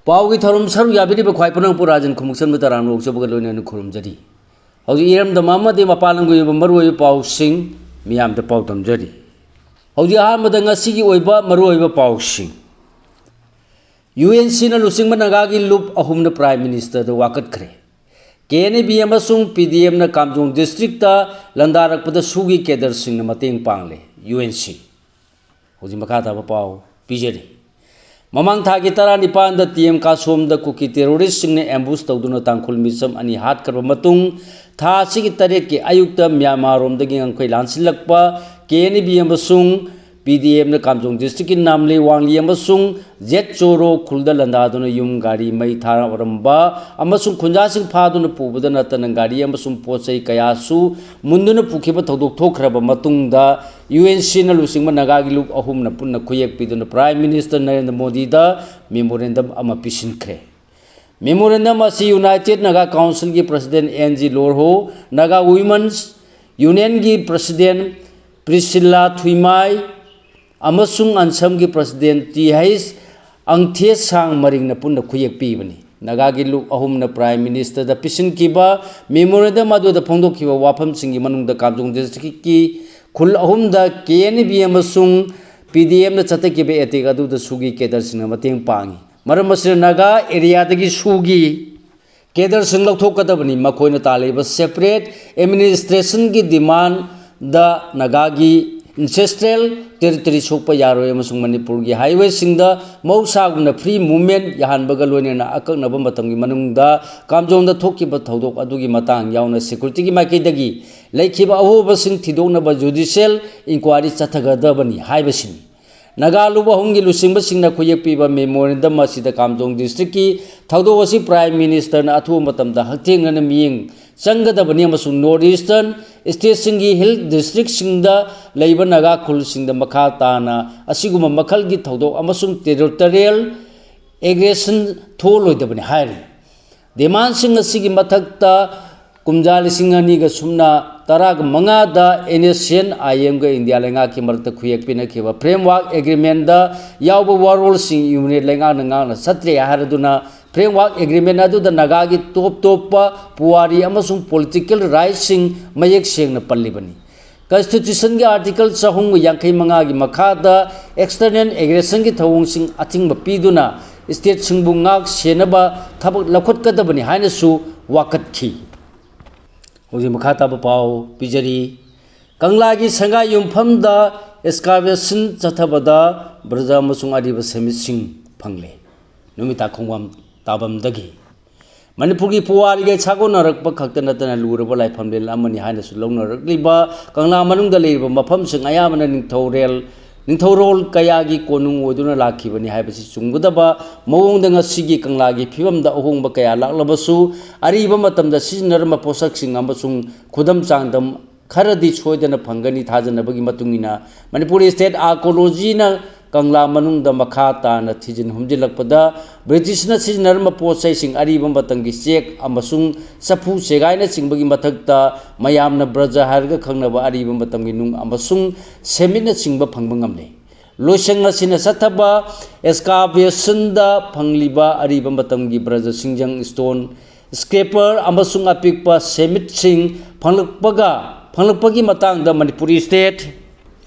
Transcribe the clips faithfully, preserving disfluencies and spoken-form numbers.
ꯄꯥꯎꯒꯤ ꯊꯧꯔꯝ ꯁꯔꯨꯛ ꯌꯥꯕꯤꯔꯤꯕ ꯈ꯭ꯋꯥꯏ ꯄꯨꯝꯅꯃꯛꯄꯨ ꯔꯥꯖꯟ ꯈꯨꯃꯨꯛꯆꯟꯕ ꯇꯔꯥꯝꯅ ꯑꯣꯛꯆꯕꯒ ꯂꯣꯏꯅꯅ ꯈꯨꯔꯨꯝꯖꯔꯤ꯫ ꯍꯧꯖꯤꯛ ꯏꯔꯝꯗꯝ ꯑꯃꯗꯤ ꯃꯄꯥꯟ ꯂꯝꯒꯤ ꯑꯣꯏꯕ ꯃꯔꯨꯑꯣꯏꯕ ꯄꯥꯎꯁꯤꯡ ꯃꯤꯌꯥꯝꯗ ꯄꯥꯎ ꯇꯝꯖꯔꯤ꯫ ꯍꯧꯖꯤꯛ ꯑꯍꯥꯟꯕꯗ ꯉꯁꯤꯒꯤ ꯑꯣꯏꯕ ꯃꯔꯨꯑꯣꯏꯕ ꯄꯥꯎꯁꯤꯡ꯫ ꯌꯨ ꯑꯦꯟ ꯁꯤꯅ ꯂꯨꯆꯤꯡꯕ ꯅꯥꯒꯥꯒꯤ ꯂꯨꯞ ꯑꯍꯨꯝꯅ Prime Ministerꯗ ꯋꯥꯀꯠꯈ꯭ꯔꯦ꯫ ꯀꯦ ꯑꯦꯟ ꯑꯦ ꯕꯤ ꯑꯃꯁꯨꯡ ꯄꯤ ꯗꯤ ꯑꯦꯝꯅ ꯀꯥꯝꯖꯣꯡ districtꯇ ꯂꯥꯟꯗꯥꯔꯛꯄꯗ ꯁꯨꯒꯤ cadreꯁꯤꯡꯅ ꯃꯇꯦꯡ ꯄꯥꯡꯂꯦ, ꯌꯨ ꯑꯦꯟ ꯁꯤ꯫ ꯍꯧꯖꯤꯛ ꯃꯈꯥ ꯇꯥꯕ ꯄꯥꯎ ꯄꯤꯖꯔꯤ꯫ ꯃꯃꯥꯡ ꯊꯥꯒꯤ ꯇꯔꯥꯅꯤꯄꯥꯟꯗ ꯇꯤ ꯑꯦꯝ ꯀꯥꯁꯣꯝꯗ ꯀꯨꯀꯤ terroristꯁꯤꯡꯅ ambush ꯇꯧꯗꯨꯅ ꯇꯥꯡꯈꯨꯜ ꯃꯤꯆꯝ ꯑꯅꯤ ꯍꯥꯠꯈ꯭ꯔꯕ ꯃꯇꯨꯡ, ꯊꯥ ꯑꯁꯤꯒꯤ ꯇꯔꯦꯠꯀꯤ ꯑꯌꯨꯛꯇ ꯃ꯭ꯌꯥꯟꯃꯥꯔꯔꯣꯝꯗꯒꯤ ꯉꯝꯈꯩ ꯂꯥꯟꯁꯤꯜꯂꯛꯄ ꯀꯦ ꯑꯦꯟ ꯑꯦ ꯕꯤ ꯑꯃꯁꯨꯡ ꯄꯤ ꯗꯤ ꯑꯦꯝꯅ ꯀꯥꯝꯖꯣꯡ districtꯀꯤ ꯅꯥꯝꯂꯤ, ꯋꯥꯡꯂꯤ ꯑꯃꯁꯨꯡ ꯖꯦꯠ ꯆꯣꯔꯣ ꯈꯨꯜꯗ ꯂꯥꯟꯗꯥꯗꯨꯅ ꯌꯨꯝ ꯒꯥꯔꯤ ꯃꯩ ꯊꯥꯔꯝꯕ ꯑꯃꯁꯨꯡ ꯈꯨꯟꯖꯥꯁꯤꯡ ꯐꯥꯗꯨꯅ ꯄꯨꯕꯗ ꯅꯠꯇꯅ ꯒꯥꯔꯤ ꯑꯃꯁꯨꯡ ꯄꯣꯠ ꯆꯩ ꯀꯌꯥꯁꯨ ꯃꯨꯟꯗꯨꯅ ꯄꯨꯈꯤꯕ ꯊꯧꯗꯣꯛ ꯊꯣꯛꯈ꯭ꯔꯕ ꯃꯇꯨꯡꯗ, ꯌꯨ ꯑꯦꯟ ꯁꯤꯅ ꯂꯨꯆꯤꯡꯕ ꯅꯥꯒꯥꯒꯤ ꯂꯨꯞ ꯑꯍꯨꯝꯅ ꯄꯨꯟꯅ ꯈꯨꯌꯦꯛ ꯄꯤꯗꯨꯅ Prime Minister ꯅꯔꯦꯟꯗ꯭ꯔ ꯃꯣꯗꯤꯗ memorandum ꯑꯃ ꯄꯤꯁꯤꯟꯈ꯭ꯔꯦ꯫ Memorandum ꯑꯁꯤ United Naga Councilꯒꯤ President N G Lorho, Naga Women's Unionꯒꯤ President ꯄ꯭ꯔꯤꯁꯤꯂꯥ ꯊꯨꯏꯃꯥꯏ ꯑꯃꯁꯨꯡ ꯑꯟꯁꯝꯒꯤ President ꯇꯤ ꯍꯩꯆ ꯑꯪꯊꯦꯁꯥꯡ ꯃꯔꯤꯡꯅ ꯄꯨꯟꯅ ꯈꯨꯌꯦꯛ ꯄꯤꯕꯅꯤ꯫ ꯅꯥꯒꯥꯒꯤ ꯂꯨꯞ ꯑꯍꯨꯝꯅ Prime Ministerꯗ ꯄꯤꯁꯤꯟꯈꯤꯕ memorandum ꯑꯗꯨꯗ ꯐꯣꯡꯗꯣꯛꯈꯤꯕ ꯋꯥꯐꯝꯁꯤꯡꯒꯤ ꯃꯅꯨꯡꯗ ꯀꯥꯝꯖꯣꯡ districtꯀꯤ ꯈꯨꯜ ꯑꯍꯨꯝꯗ ꯀꯦ ꯑꯦꯟ ꯕꯤ ꯑꯃꯁꯨꯡ ꯄꯤ ꯗꯤ ꯑꯦꯝꯅ ꯆꯠꯊꯈꯤꯕ attack ꯑꯗꯨꯗ ꯁꯨꯒꯤ cadreꯁꯤꯡꯅ ꯃꯇꯦꯡ ꯄꯥꯡꯉꯤ꯫ ꯃꯔꯝ ꯑꯁꯤꯅ ꯅꯥꯒꯥ areaꯗꯒꯤ ꯁꯨꯒꯤ cadreꯁꯤꯡ ꯂꯧꯊꯣꯛꯀꯗꯕꯅꯤ꯫ ꯃꯈꯣꯏꯅ ꯇꯥꯜꯂꯤꯕ separate administrationꯒꯤ demandꯗ ꯅꯥꯒꯥꯒꯤ ancestral territory ꯁꯣꯛꯄ ꯌꯥꯔꯣꯏ ꯑꯃꯁꯨꯡ ꯃꯅꯤꯄꯨꯔꯒꯤ highwayꯁꯤꯡꯗ ꯃꯍꯧꯁꯥꯒꯨꯝꯅ free movement ꯌꯥꯍꯟꯕꯒ ꯂꯣꯏꯅꯅ ꯑꯀꯛꯅꯕ ꯃꯇꯝꯒꯤ ꯃꯅꯨꯡꯗ ꯀꯥꯝꯖꯣꯡꯗ ꯊꯣꯛꯈꯤꯕ ꯊꯧꯗꯣꯛ ꯑꯗꯨꯒꯤ ꯃꯇꯥꯡ ꯌꯥꯎꯅ securityꯒꯤ ꯃꯥꯏꯀꯩꯗꯒꯤ ꯂꯩꯈꯤꯕ ꯑꯍꯣꯕꯁꯤꯡ ꯊꯤꯗꯣꯛꯅꯕ judicial inquiry ꯆꯠꯊꯒꯗꯕꯅꯤ ꯍꯥꯏꯕꯁꯤꯅꯤ꯫ ꯅꯥꯒꯥ ꯂꯨꯞ ꯑꯍꯨꯝꯒꯤ ꯂꯨꯆꯤꯡꯕꯁꯤꯡꯅ ꯈꯨꯌꯦꯛ ꯄꯤꯕ memorandum ꯑꯁꯤꯗ ꯀꯥꯝꯖꯣꯡ districtꯀꯤ ꯊꯧꯗꯣꯛ ꯑꯁꯤ Prime Ministerꯅ ꯑꯊꯨꯕ ꯃꯇꯝꯗ ꯍꯛꯊꯦꯡꯅꯅ ꯃꯤꯠꯌꯦꯡ ꯆꯪꯒꯗꯕꯅꯤ ꯑꯃꯁꯨꯡ North Eastern stateꯁꯤꯡꯒꯤ hill districtꯁꯤꯡꯗ ꯂꯩꯕ ꯅꯥꯒꯥ ꯈꯨꯜꯁꯤꯡꯗ ꯃꯈꯥ ꯇꯥꯅ ꯑꯁꯤꯒꯨꯝꯕ ꯃꯈꯜꯒꯤ ꯊꯧꯗꯣꯛ ꯑꯃꯁꯨꯡ territorial aggression ꯊꯣꯛꯍꯜꯂꯣꯏꯗꯕꯅꯤ ꯍꯥꯏꯔꯤ꯫ Demandꯁꯤꯡ ꯑꯁꯤꯒꯤ ꯃꯊꯛꯇ ꯀꯨꯝꯖꯥ ꯂꯤꯁꯤꯡ ꯑꯅꯤꯒ ꯁꯨꯞꯅ ꯇꯔꯥꯒ ꯃꯉꯥꯗ and S C and I ꯑꯦꯝꯒ India ꯂꯩꯉꯥꯛꯀꯤ ꯃꯔꯛꯇ ꯈꯨꯌꯦꯛ ꯄꯤꯅꯈꯤꯕ ꯐ꯭ꯔꯦꯝꯋꯥꯔꯛ ꯑꯦꯒ꯭ꯔꯤꯃꯦꯟꯗ ꯌꯥꯎꯕ ꯋꯥꯔꯣꯜꯁꯤꯡ ꯌꯨꯅꯤꯠ ꯂꯩꯉꯥꯛꯅ ꯉꯥꯛꯅ ꯆꯠꯇ꯭ꯔꯦ ꯍꯥꯏꯔꯗꯨꯅ ꯐ꯭ꯔꯦꯝꯋꯥꯔꯛ ꯑꯦꯒ꯭ꯔꯤꯃꯦꯟ ꯑꯗꯨꯗ ꯅꯥꯒꯥꯒꯤ ꯇꯣꯞ ꯇꯣꯞꯄ ꯄꯨꯋꯥꯔꯤ ꯑꯃꯁꯨꯡ ꯄꯣꯂꯤꯇꯤꯀꯦꯜ ꯔꯥꯏꯠꯁꯤꯡ ꯃꯌꯦꯛ ꯁꯦꯡꯅ ꯄꯜꯂꯤꯕꯅꯤ꯫ ꯀꯟꯁꯇꯤꯇ꯭ꯌꯨꯁꯟꯒꯤ ꯑꯥꯔꯇꯤꯀꯜ ꯆꯍꯨꯝꯒ ꯌꯥꯡꯈꯩ ꯃꯉꯥꯒꯤ ꯃꯈꯥꯗ ꯑꯦꯛꯁꯇꯔꯅꯦꯜ ꯑꯦꯒ꯭ꯔꯦꯁꯟꯒꯤ ꯊꯧꯑꯣꯡꯁꯤꯡ ꯑꯊꯤꯡꯕ ꯄꯤꯗꯨꯅ ꯁ꯭ꯇꯦꯠꯁꯤꯡꯕꯨ ꯉꯥꯛ ꯁꯦꯟꯅꯕ ꯊꯕꯛ ꯂꯧꯈꯠꯀꯗꯕꯅꯤ ꯍꯥꯏꯅꯁꯨ ꯋꯥꯀꯠꯈꯤ꯫ ꯍꯧꯖꯤꯛ ꯃꯈꯥ ꯇꯥꯕ ꯄꯥꯎ ꯄꯤꯖꯔꯤ꯫ ꯀꯪꯂꯥꯒꯤ ꯁꯉꯥꯏ ꯌꯨꯝꯐꯝꯗ ꯑꯦꯛꯁꯀꯥꯚꯦꯁꯟ ꯆꯠꯊꯕꯗ ꯕ꯭ꯔꯖ ꯑꯃꯁꯨꯡ ꯑꯔꯤꯕ ꯁꯦꯃꯤꯠꯁꯤꯡ ꯐꯪꯂꯦ꯫ ꯅꯨꯃꯤꯇꯥ ꯈꯣꯡꯕꯥꯝ ꯇꯥꯕꯝꯗꯒꯤ꯫ ꯃꯅꯤꯄꯨꯔꯒꯤ ꯄꯨꯋꯥꯔꯤꯒ ꯁꯥꯒꯣꯟꯅꯔꯛꯄ ꯈꯛꯇ ꯅꯠꯇꯅ ꯂꯨꯔꯕ ꯂꯥꯏꯐꯝꯂꯦꯟ ꯑꯃꯅꯤ ꯍꯥꯏꯅꯁꯨ ꯂꯧꯅꯔꯛꯂꯤꯕ ꯀꯪꯂꯥ ꯃꯅꯨꯡꯗ ꯂꯩꯔꯤꯕ ꯃꯐꯝꯁꯤꯡ ꯑꯌꯥꯝꯕꯅ ꯅꯤꯡꯊꯧꯔꯦꯜ, ꯅꯤꯡꯊꯧꯔꯣꯜ ꯀꯌꯥꯒꯤ ꯀꯣꯅꯨꯡ ꯑꯣꯏꯗꯨꯅ ꯂꯥꯛꯈꯤꯕꯅꯤ ꯍꯥꯏꯕꯁꯤ ꯆꯨꯝꯒꯗꯕ ꯃꯑꯣꯡꯗ ꯉꯁꯤꯒꯤ ꯀꯪꯂꯥꯒꯤ ꯐꯤꯕꯝꯗ ꯑꯍꯣꯡꯕ ꯀꯌꯥ ꯂꯥꯛꯂꯕꯁꯨ ꯑꯔꯤꯕ ꯃꯇꯝꯗ ꯁꯤꯖꯤꯟꯅꯔꯝꯕ ꯄꯣꯠꯁꯛꯁꯤꯡ ꯑꯃꯁꯨꯡ ꯈꯨꯗꯝ ꯆꯥꯡꯗꯝ ꯈꯔꯗꯤ ꯁꯣꯏꯗꯅ ꯐꯪꯒꯅꯤ꯫ ꯊꯥꯖꯅꯕꯒꯤ ꯃꯇꯨꯡ ꯏꯟꯅ ꯃꯅꯤꯄꯨꯔ ꯁ꯭ꯇꯦꯠ ꯑꯥꯔꯀꯤꯑꯣꯂꯣꯖꯤꯅ ꯀꯪꯂꯥ ꯃꯅꯨꯡꯗ ꯃꯈꯥ ꯇꯥꯅ ꯊꯤꯖꯤꯟ ꯍꯨꯝꯖꯤꯜꯂꯛꯄꯗ ꯕ꯭ꯔꯤꯇꯤꯁꯅ ꯁꯤꯖꯤꯟꯅꯔꯝꯕ ꯄꯣꯠ ꯆꯩꯁꯤꯡ, ꯑꯔꯤꯕ ꯃꯇꯝꯒꯤ ꯆꯦꯛ ꯑꯃꯁꯨꯡ ꯆꯐꯨ ꯆꯦꯒꯥꯏꯅꯆꯤꯡꯕꯒꯤ ꯃꯊꯛꯇ ꯃꯌꯥꯝꯅ ꯕ꯭ꯔꯖ ꯍꯥꯏꯔꯒ ꯈꯪꯅꯕ ꯑꯔꯤꯕ ꯃꯇꯝꯒꯤ ꯅꯨꯡ ꯑꯃꯁꯨꯡ ꯁꯦꯃꯤꯠꯅꯆꯤꯡꯕ ꯐꯪꯕ ꯉꯝꯂꯦ꯫ ꯂꯣꯏꯁꯪ ꯑꯁꯤꯅ ꯆꯠꯊꯕ ꯑꯦꯛꯁꯀꯥꯚꯦꯁꯟꯗ ꯐꯪꯂꯤꯕ ꯑꯔꯤꯕ ꯃꯇꯝꯒꯤ ꯕ꯭ꯔꯖ ꯁꯤꯡꯖꯪ, ꯁ꯭ꯇꯣꯟ ꯁ꯭ꯀ꯭ꯔꯦꯄꯔ ꯑꯃꯁꯨꯡ ꯑꯄꯤꯛꯄ ꯁꯦꯃꯤꯠꯁꯤꯡ ꯐꯪꯂꯛꯄꯒ, ꯐꯪꯂꯛꯄꯒꯤ ꯃꯇꯥꯡꯗ ꯃꯅꯤꯄꯨꯔꯤ ꯁ꯭ꯇꯦꯠ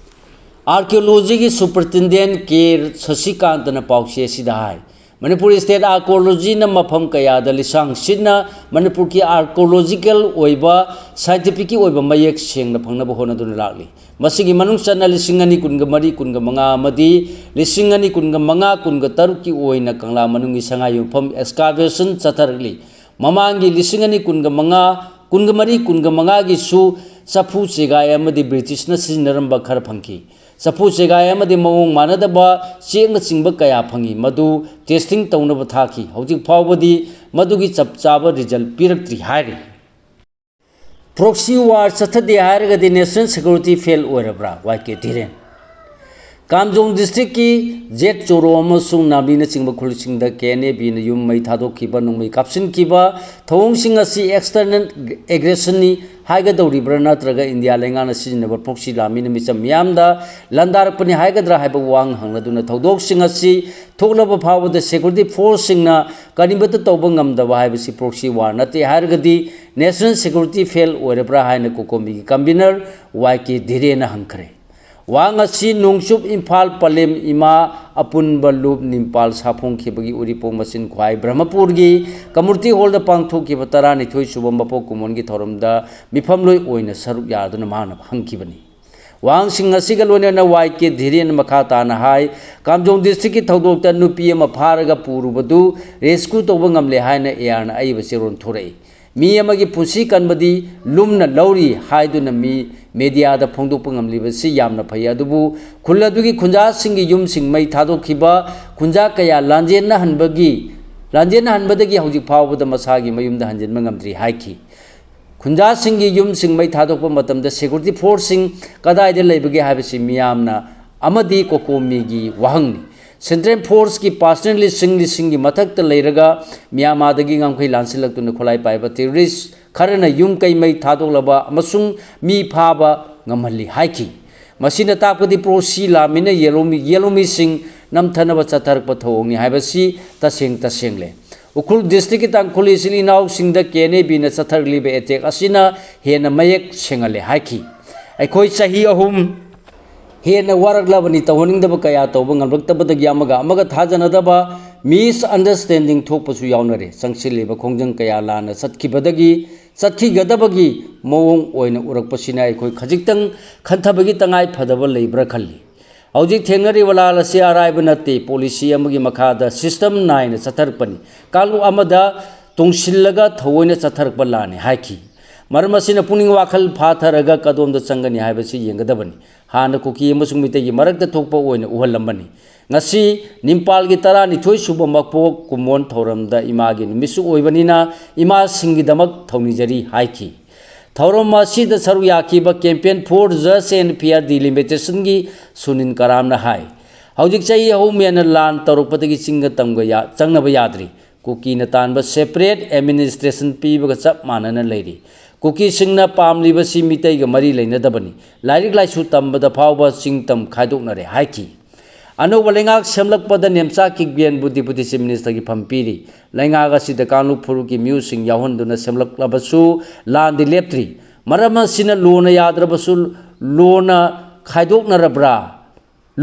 ꯑꯥꯔꯀꯤꯑꯣꯂꯣꯖꯤꯒꯤ ꯁꯨꯄꯔꯤꯟꯇꯦꯟꯗꯦꯟ ꯀꯦ ꯁꯁꯤꯀꯥꯟꯇꯅ ꯄꯥꯎꯆꯦ ꯑꯁꯤꯗ ꯍꯥꯏ, ꯃꯅꯤꯄꯨꯔ ꯁ꯭ꯇꯦꯠ ꯑꯥꯔꯀꯤꯑꯣꯂꯣꯖꯤꯅ ꯃꯐꯝ ꯀꯌꯥꯗ ꯂꯤꯁꯥꯡ ꯁꯤꯠꯅ ꯃꯅꯤꯄꯨꯔꯒꯤ ꯑꯥꯔꯀꯤꯑꯣꯂꯣꯖꯤꯀꯦꯜ ꯑꯣꯏꯕ, ꯁꯥꯏꯟꯇꯤꯐꯤꯛꯀꯤ ꯑꯣꯏꯕ ꯃꯌꯦꯛ ꯁꯦꯡꯅ ꯐꯪꯅꯕ ꯍꯣꯠꯅꯗꯨꯅ ꯂꯥꯛꯂꯤ꯫ ꯃꯁꯤꯒꯤ ꯃꯅꯨꯡ ꯆꯟꯅ ꯂꯤꯁꯤꯡ ꯑꯅꯤ ꯀꯨꯟꯒ ꯃꯔꯤ, ꯀꯨꯟꯒ ꯃꯉꯥ ꯑꯃꯗꯤ ꯂꯤꯁꯤꯡ ꯑꯅꯤ ꯀꯨꯟꯒ ꯃꯉꯥ, ꯀꯨꯟꯒ ꯇꯔꯨꯛꯀꯤ ꯑꯣꯏꯅ ꯀꯪꯂꯥ ꯃꯅꯨꯡꯒꯤ ꯁꯉꯥꯏ ꯌꯨꯝꯐꯝ ꯑꯦꯛꯁꯀꯥꯚꯦꯁꯟ ꯆꯠꯊꯔꯛꯂꯤ꯫ ꯃꯃꯥꯡꯒꯤ ꯂꯤꯁꯤꯡ ꯑꯅꯤ ꯀꯨꯟꯒ ꯃꯉꯥ, ꯀꯨꯟꯒ ꯃꯔꯤ, ꯀꯨꯟꯒ ꯃꯉꯥꯒꯤꯁꯨ ꯆꯐꯨ ꯆꯦꯒꯥꯏ ꯑꯃꯗꯤ ꯕ꯭ꯔꯤꯇꯤꯁꯅ ꯁꯤꯖꯤꯟꯅꯔꯝꯕ ꯈꯔ ꯐꯪꯈꯤ꯫ ꯆꯐꯨ ꯆꯦꯒꯥꯏ ꯑꯃꯗꯤ ꯃꯑꯣꯡ ꯃꯥꯟꯅꯗꯕ ꯆꯦꯛꯅꯆꯤꯡꯕ ꯀꯌꯥ ꯐꯪꯉꯤ꯫ ꯃꯗꯨ ꯇꯦꯁꯇꯤꯡ ꯇꯧꯅꯕ ꯊꯥꯈꯤ꯫ ꯍꯧꯖꯤꯛ ꯐꯥꯎꯕꯗꯤ ꯃꯗꯨꯒꯤ ꯆꯞ ꯆꯥꯕ ꯔꯤꯖꯜ ꯄꯤꯔꯛꯇ꯭ꯔꯤ ꯍꯥꯏꯔꯤ꯫ ꯄ꯭ꯔꯣꯛꯁꯤ ꯋꯥꯔ ꯆꯠꯊꯗꯦ ꯍꯥꯏꯔꯒꯗꯤ ꯅꯦꯁꯅꯦꯜ ꯁꯦꯀ꯭ꯌꯨꯔꯤꯇꯤ ꯐꯦꯜ ꯑꯣꯏꯔꯕ꯭ꯔꯥ? ꯋꯥꯏ ꯀꯦ ꯙꯤꯔꯦꯟ꯫ ꯀꯥꯝꯖꯣꯡ ꯗꯤꯁꯇ꯭ꯔꯤꯛꯀꯤ ꯖꯦꯠ ꯆꯣꯔꯣ ꯑꯃꯁꯨꯡ ꯅꯥꯝꯂꯤꯅꯆꯤꯡꯕ ꯈꯨꯜꯁꯤꯡꯗ ꯀꯦ ꯑꯦꯟ ꯑꯦ ꯕꯤꯅ ꯌꯨꯝ ꯃꯩ ꯊꯥꯗꯣꯛꯈꯤꯕ, ꯅꯣꯡꯃꯩ ꯀꯥꯞꯁꯤꯟꯈꯤꯕ ꯊꯧꯑꯣꯡꯁꯤꯡ ꯑꯁꯤ external aggressionꯅꯤ ꯍꯥꯏꯒꯗꯧꯔꯤꯕ꯭ꯔꯥ, ꯅꯠꯇ꯭ꯔꯒ ꯏꯟꯗꯤꯌꯥ ꯂꯩꯉꯥꯛꯅ ꯁꯤꯖꯤꯟꯅꯕ proxy ꯂꯥꯟꯃꯤꯅ ꯃꯤꯆꯝ ꯃꯤꯌꯥꯝꯗ ꯂꯥꯟꯗꯥꯔꯛꯄꯅꯤ ꯍꯥꯏꯒꯗ꯭ꯔꯥ ꯍꯥꯏꯕ ꯋꯥꯍꯪ ꯍꯪꯂꯗꯨꯅ ꯊꯧꯗꯣꯛꯁꯤꯡ ꯑꯁꯤ ꯊꯣꯛꯂꯕ ꯐꯥꯎꯕꯗ security forceꯁꯤꯡꯅ ꯀꯔꯤꯃꯠꯇ ꯇꯧꯕ ꯉꯝꯗꯕ ꯍꯥꯏꯕꯁꯤ proxy war ꯅꯠꯇꯦ ꯍꯥꯏꯔꯒꯗꯤ national security fail ꯑꯣꯏꯔꯕ꯭ꯔꯥ ꯍꯥꯏꯅ ꯀꯣꯀꯣꯃꯤꯒꯤ convener ꯋꯥꯏ ꯀꯦ ꯙꯤꯔꯦꯟꯅ ꯍꯪꯈ꯭ꯔꯦ꯫ ꯋꯥꯍꯪ ꯑꯁꯤ ꯅꯣꯡꯆꯨꯞ ꯏꯝꯐꯥꯜ ꯄꯂꯦꯝ ꯏꯃꯥ ꯑꯄꯨꯟꯕ ꯂꯨꯞ ꯅꯤꯝꯄꯥꯜ ꯁꯥꯐꯣꯡꯈꯤꯕꯒꯤ ꯎꯔꯤꯄꯣꯛ ꯃꯆꯤꯟ ꯈ꯭ꯋꯥꯏ ꯕ꯭ꯔꯍꯃꯄꯨꯔꯒꯤ ꯀꯃꯨꯔꯇꯤ ꯍꯣꯜꯗ ꯄꯥꯡꯊꯣꯛꯈꯤꯕ ꯇꯔꯥꯅꯤꯊꯣꯏ ꯁꯨꯕ ꯃꯄꯣꯛ ꯀꯨꯝꯑꯣꯟꯒꯤ ꯊꯧꯔꯝꯗ ꯃꯤꯐꯝꯂꯣꯏ ꯑꯣꯏꯅ ꯁꯔꯨꯛ ꯌꯥꯗꯨꯅ ꯃꯍꯥꯛꯅ ꯍꯪꯈꯤꯕꯅꯤ꯫ ꯋꯥꯍꯪꯁꯤꯡ ꯑꯁꯤꯒ ꯂꯣꯏꯅꯅ ꯋꯥꯏ ꯀꯦ ꯙꯤꯔꯦꯟ ꯃꯈꯥ ꯇꯥꯅ ꯍꯥꯏ, ꯀꯥꯝꯖꯣꯡ ꯗꯤꯁꯇ꯭ꯔꯤꯛꯀꯤ ꯊꯧꯗꯣꯛꯇ ꯅꯨꯄꯤ ꯑꯃ ꯐꯥꯔꯒ ꯄꯨꯔꯨꯕꯗꯨ rescue ꯇꯧꯕ ꯉꯝꯂꯦ ꯍꯥꯏꯅ ꯑꯦ ꯑꯥꯔꯅ ꯑꯏꯕ ꯆꯦꯔꯣꯜ ꯊꯣꯔꯛꯏ꯫ ꯃꯤ ꯑꯃꯒꯤ ꯄꯨꯟꯁꯤ ꯀꯟꯕꯗꯤ ꯂꯨꯝꯅ ꯂꯧꯔꯤ ꯍꯥꯏꯗꯨꯅ ꯃꯤ ꯃꯦꯗꯤꯌꯥꯗ ꯐꯣꯡꯗꯣꯛꯄ ꯉꯝꯂꯤꯕꯁꯤ ꯌꯥꯝꯅ ꯐꯩ, ꯑꯗꯨꯕꯨ ꯈꯨꯜ ꯑꯗꯨꯒꯤ ꯈꯨꯟꯖꯥꯁꯤꯡꯒꯤ ꯌꯨꯝꯁꯤꯡ ꯃꯩ ꯊꯥꯗꯣꯛꯈꯤꯕ ꯈꯨꯟꯖꯥ ꯀꯌꯥ ꯂꯥꯟꯖꯦꯟꯅꯍꯟꯕꯒꯤ, ꯂꯥꯟꯖꯦꯟꯅꯍꯟꯕꯗꯒꯤ ꯍꯧꯖꯤꯛ ꯐꯥꯎꯕꯗ ꯃꯁꯥꯒꯤ ꯃꯌꯨꯝꯗ ꯍꯟꯖꯤꯟꯕ ꯉꯝꯗ꯭ꯔꯤ ꯍꯥꯏꯈꯤ꯫ ꯈꯨꯟꯖꯥꯁꯤꯡꯒꯤ ꯌꯨꯝꯁꯤꯡ ꯃꯩ ꯊꯥꯗꯣꯛꯄ ꯃꯇꯝꯗ security forceꯁꯤꯡ ꯀꯗꯥꯏꯗ ꯂꯩꯕꯒꯦ ꯍꯥꯏꯕꯁꯤ ꯃꯤꯌꯥꯝꯅ ꯑꯃꯗꯤ ꯀꯣꯀꯣꯃꯤꯒꯤ ꯋꯥꯍꯪꯅꯤ꯫ Central Forceꯀꯤ personnel ꯂꯤꯁꯤꯡ ꯂꯤꯁꯤꯡꯒꯤ ꯃꯊꯛꯇ ꯂꯩꯔꯒ ꯃ꯭ꯌꯥꯟꯃꯥꯔꯗꯒꯤ ꯉꯝꯈꯩ ꯂꯥꯟꯁꯤꯜꯂꯛꯇꯨꯅ ꯈꯨꯠꯂꯥꯏ ꯄꯥꯏꯕ terrorist ꯈꯔꯅ ꯌꯨꯝ ꯀꯩ ꯃꯩ ꯊꯥꯗꯣꯛꯂꯕ ꯑꯃꯁꯨꯡ ꯃꯤ ꯐꯥꯕ ꯉꯝꯍꯜꯂꯤ ꯍꯥꯏꯈꯤ꯫ ꯃꯁꯤꯅ ꯇꯥꯛꯄꯗꯤ proxy ꯂꯥꯟꯃꯤꯅ ꯌꯦꯜꯍꯧꯃꯤ-, ꯌꯦꯜꯍꯧꯃꯤꯁꯤꯡ ꯅꯝꯊꯅꯕ ꯆꯠꯊꯔꯛꯄ ꯊꯧꯑꯣꯡꯅꯤ ꯍꯥꯏꯕꯁꯤ ꯇꯁꯦꯡ ꯇꯁꯦꯡꯂꯦ꯫ ꯎꯈ꯭ꯔꯨꯜ ꯗꯤꯁꯇ꯭ꯔꯤꯛꯀꯤ ꯇꯥꯡꯈꯨꯜ ꯏꯆꯤꯜ ꯏꯅꯥꯎꯁꯤꯡꯗ ꯀꯦ ꯑꯦꯟ ꯑꯦ ꯕꯤꯅ ꯆꯠꯊꯔꯛꯂꯤꯕ attack ꯑꯁꯤꯅ ꯍꯦꯟꯅ ꯃꯌꯦꯛ ꯁꯦꯡꯍꯜꯂꯦ ꯍꯥꯏꯈꯤ꯫ ꯑꯩꯈꯣꯏ ꯆꯍꯤ ꯑꯍꯨꯝ ꯍꯦꯟꯅ ꯋꯥꯔꯛꯂꯕꯅꯤ, ꯇꯧꯍꯟꯅꯤꯡꯗꯕ ꯀꯌꯥ ꯇꯧꯕ ꯉꯝꯂꯛꯇꯕꯗꯒꯤ ꯑꯃꯒ ꯑꯃꯒ ꯊꯥꯖꯅꯗꯕ, misunderstanding ꯊꯣꯛꯄꯁꯨ ꯌꯥꯎꯅꯔꯦ꯫ ꯆꯪꯁꯤꯜꯂꯤꯕ ꯈꯣꯡꯖꯪ ꯀꯌꯥ ꯂꯥꯟꯅ ꯆꯠꯈꯤꯕꯗꯒꯤ, ꯆꯠꯈꯤꯒꯗꯕꯒꯤ ꯃꯑꯣꯡ ꯑꯣꯏꯅ ꯎꯔꯛꯄꯁꯤꯅ ꯑꯩꯈꯣꯏ ꯈꯖꯤꯛꯇꯪ ꯈꯟꯊꯕꯒꯤ ꯇꯉꯥꯏ ꯐꯗꯕ ꯂꯩꯕ꯭ꯔꯥ ꯈꯜꯂꯤ꯫ ꯍꯧꯖꯤꯛ ꯊꯦꯡꯅꯔꯤꯕ ꯂꯥꯟ ꯑꯁꯤ ꯑꯔꯥꯏꯕ ꯅꯠꯇꯦ꯫ Policy ꯑꯃꯒꯤ ꯃꯈꯥꯗ system ꯅꯥꯏꯅ ꯆꯠꯊꯔꯛꯄꯅꯤ꯫ ꯀꯥꯡꯂꯨꯞ ꯑꯃꯗ ꯇꯨꯡꯁꯤꯜꯂꯒ ꯊꯑꯣꯏꯅ ꯆꯠꯊꯔꯛꯄ ꯂꯥꯟꯅꯤ ꯍꯥꯏꯈꯤ꯫ ꯃꯔꯝ ꯑꯁꯤꯅ ꯄꯨꯛꯅꯤꯡ ꯋꯥꯈꯜ ꯐꯥꯊꯔꯒ ꯀꯗꯣꯝꯗ ꯆꯪꯒꯅꯤ ꯍꯥꯏꯕꯁꯤ ꯌꯦꯡꯒꯗꯕꯅꯤ꯫ ꯍꯥꯟꯅ ꯀꯨꯀꯤ ꯑꯃꯁꯨꯡ ꯃꯤꯇꯩꯒꯤ ꯃꯔꯛꯇ ꯊꯣꯛꯄ ꯑꯣꯏꯅ ꯎꯍꯜꯂꯝꯕꯅꯤ꯫ ꯉꯁꯤ ꯅꯤꯝꯄꯥꯜꯒꯤ ꯇꯔꯥꯅꯤꯊꯣꯏ ꯁꯨꯕ ꯃꯄꯣꯛ ꯀꯨꯝꯑꯣꯟ ꯊꯧꯔꯝꯗ ꯏꯃꯥꯒꯤ ꯅꯨꯃꯤꯠꯁꯨ ꯑꯣꯏꯕꯅꯤꯅ ꯏꯃꯥꯁꯤꯡꯒꯤꯗꯃꯛ ꯊꯧꯅꯤꯖꯔꯤ ꯍꯥꯏꯈꯤ꯫ ꯊꯧꯔꯝ ꯑꯁꯤꯗ ꯁꯔꯨꯛ ꯌꯥꯈꯤꯕ Campaign for Just and Fair Delimitation ꯒꯤ ꯁꯨꯅꯤꯜ ꯀꯔꯥꯝꯅ ꯍꯥꯏ, ꯍꯧꯖꯤꯛ ꯆꯍꯤ ꯑꯍꯨꯝ ꯍꯦꯟꯅ ꯂꯥꯟ ꯇꯧꯔꯛꯄꯗꯒꯤ ꯆꯤꯡꯒ ꯇꯝꯒ ꯌꯥ-, ꯆꯪꯅꯕ ꯌꯥꯗ꯭ꯔꯤ꯫ ꯀꯨꯀꯤꯅ ꯇꯥꯟꯕ separate administration ꯄꯤꯕꯒ ꯆꯞ ꯃꯥꯟꯅꯅ ꯂꯩꯔꯤ꯫ ꯀꯨꯀꯤꯁꯤꯡꯅ ꯄꯥꯝꯂꯤꯕꯁꯤ ꯃꯤꯇꯩꯒ ꯃꯔꯤ ꯂꯩꯅꯗꯕꯅꯤ꯫ ꯂꯥꯏꯔꯤꯛ ꯂꯥꯏꯁꯨ ꯇꯝꯕꯗ ꯐꯥꯎꯕ ꯆꯤꯡ ꯇꯝ ꯈꯥꯏꯗꯣꯛꯅꯔꯦ ꯍꯥꯏꯈꯤ꯫ ꯑꯅꯧꯕ ꯂꯩꯉꯥꯛ ꯁꯦꯝꯂꯛꯄꯗ ꯅꯦꯝꯆꯥ ꯀꯤꯛꯕꯦꯟꯕꯨ Deputy Chief Minister ꯒꯤ ꯐꯝ ꯄꯤꯔꯤ꯫ ꯂꯩꯉꯥꯛ ꯑꯁꯤꯗ ꯀꯥꯡꯂꯨꯞ ꯐꯨꯔꯨꯞꯀꯤ ꯃꯤꯑꯣꯏꯁꯤꯡ ꯌꯥꯎꯍꯟꯗꯨꯅ ꯁꯦꯝꯂꯛꯂꯕꯁꯨ ꯂꯥꯟꯗꯤ ꯂꯦꯞꯇ꯭ꯔꯤ꯫ ꯃꯔꯝ ꯑꯁꯤꯅ ꯂꯣꯅ ꯌꯥꯗ꯭ꯔꯕꯁꯨ ꯂꯣꯅ ꯈꯥꯏꯗꯣꯛꯅꯔꯕ꯭ꯔꯥ?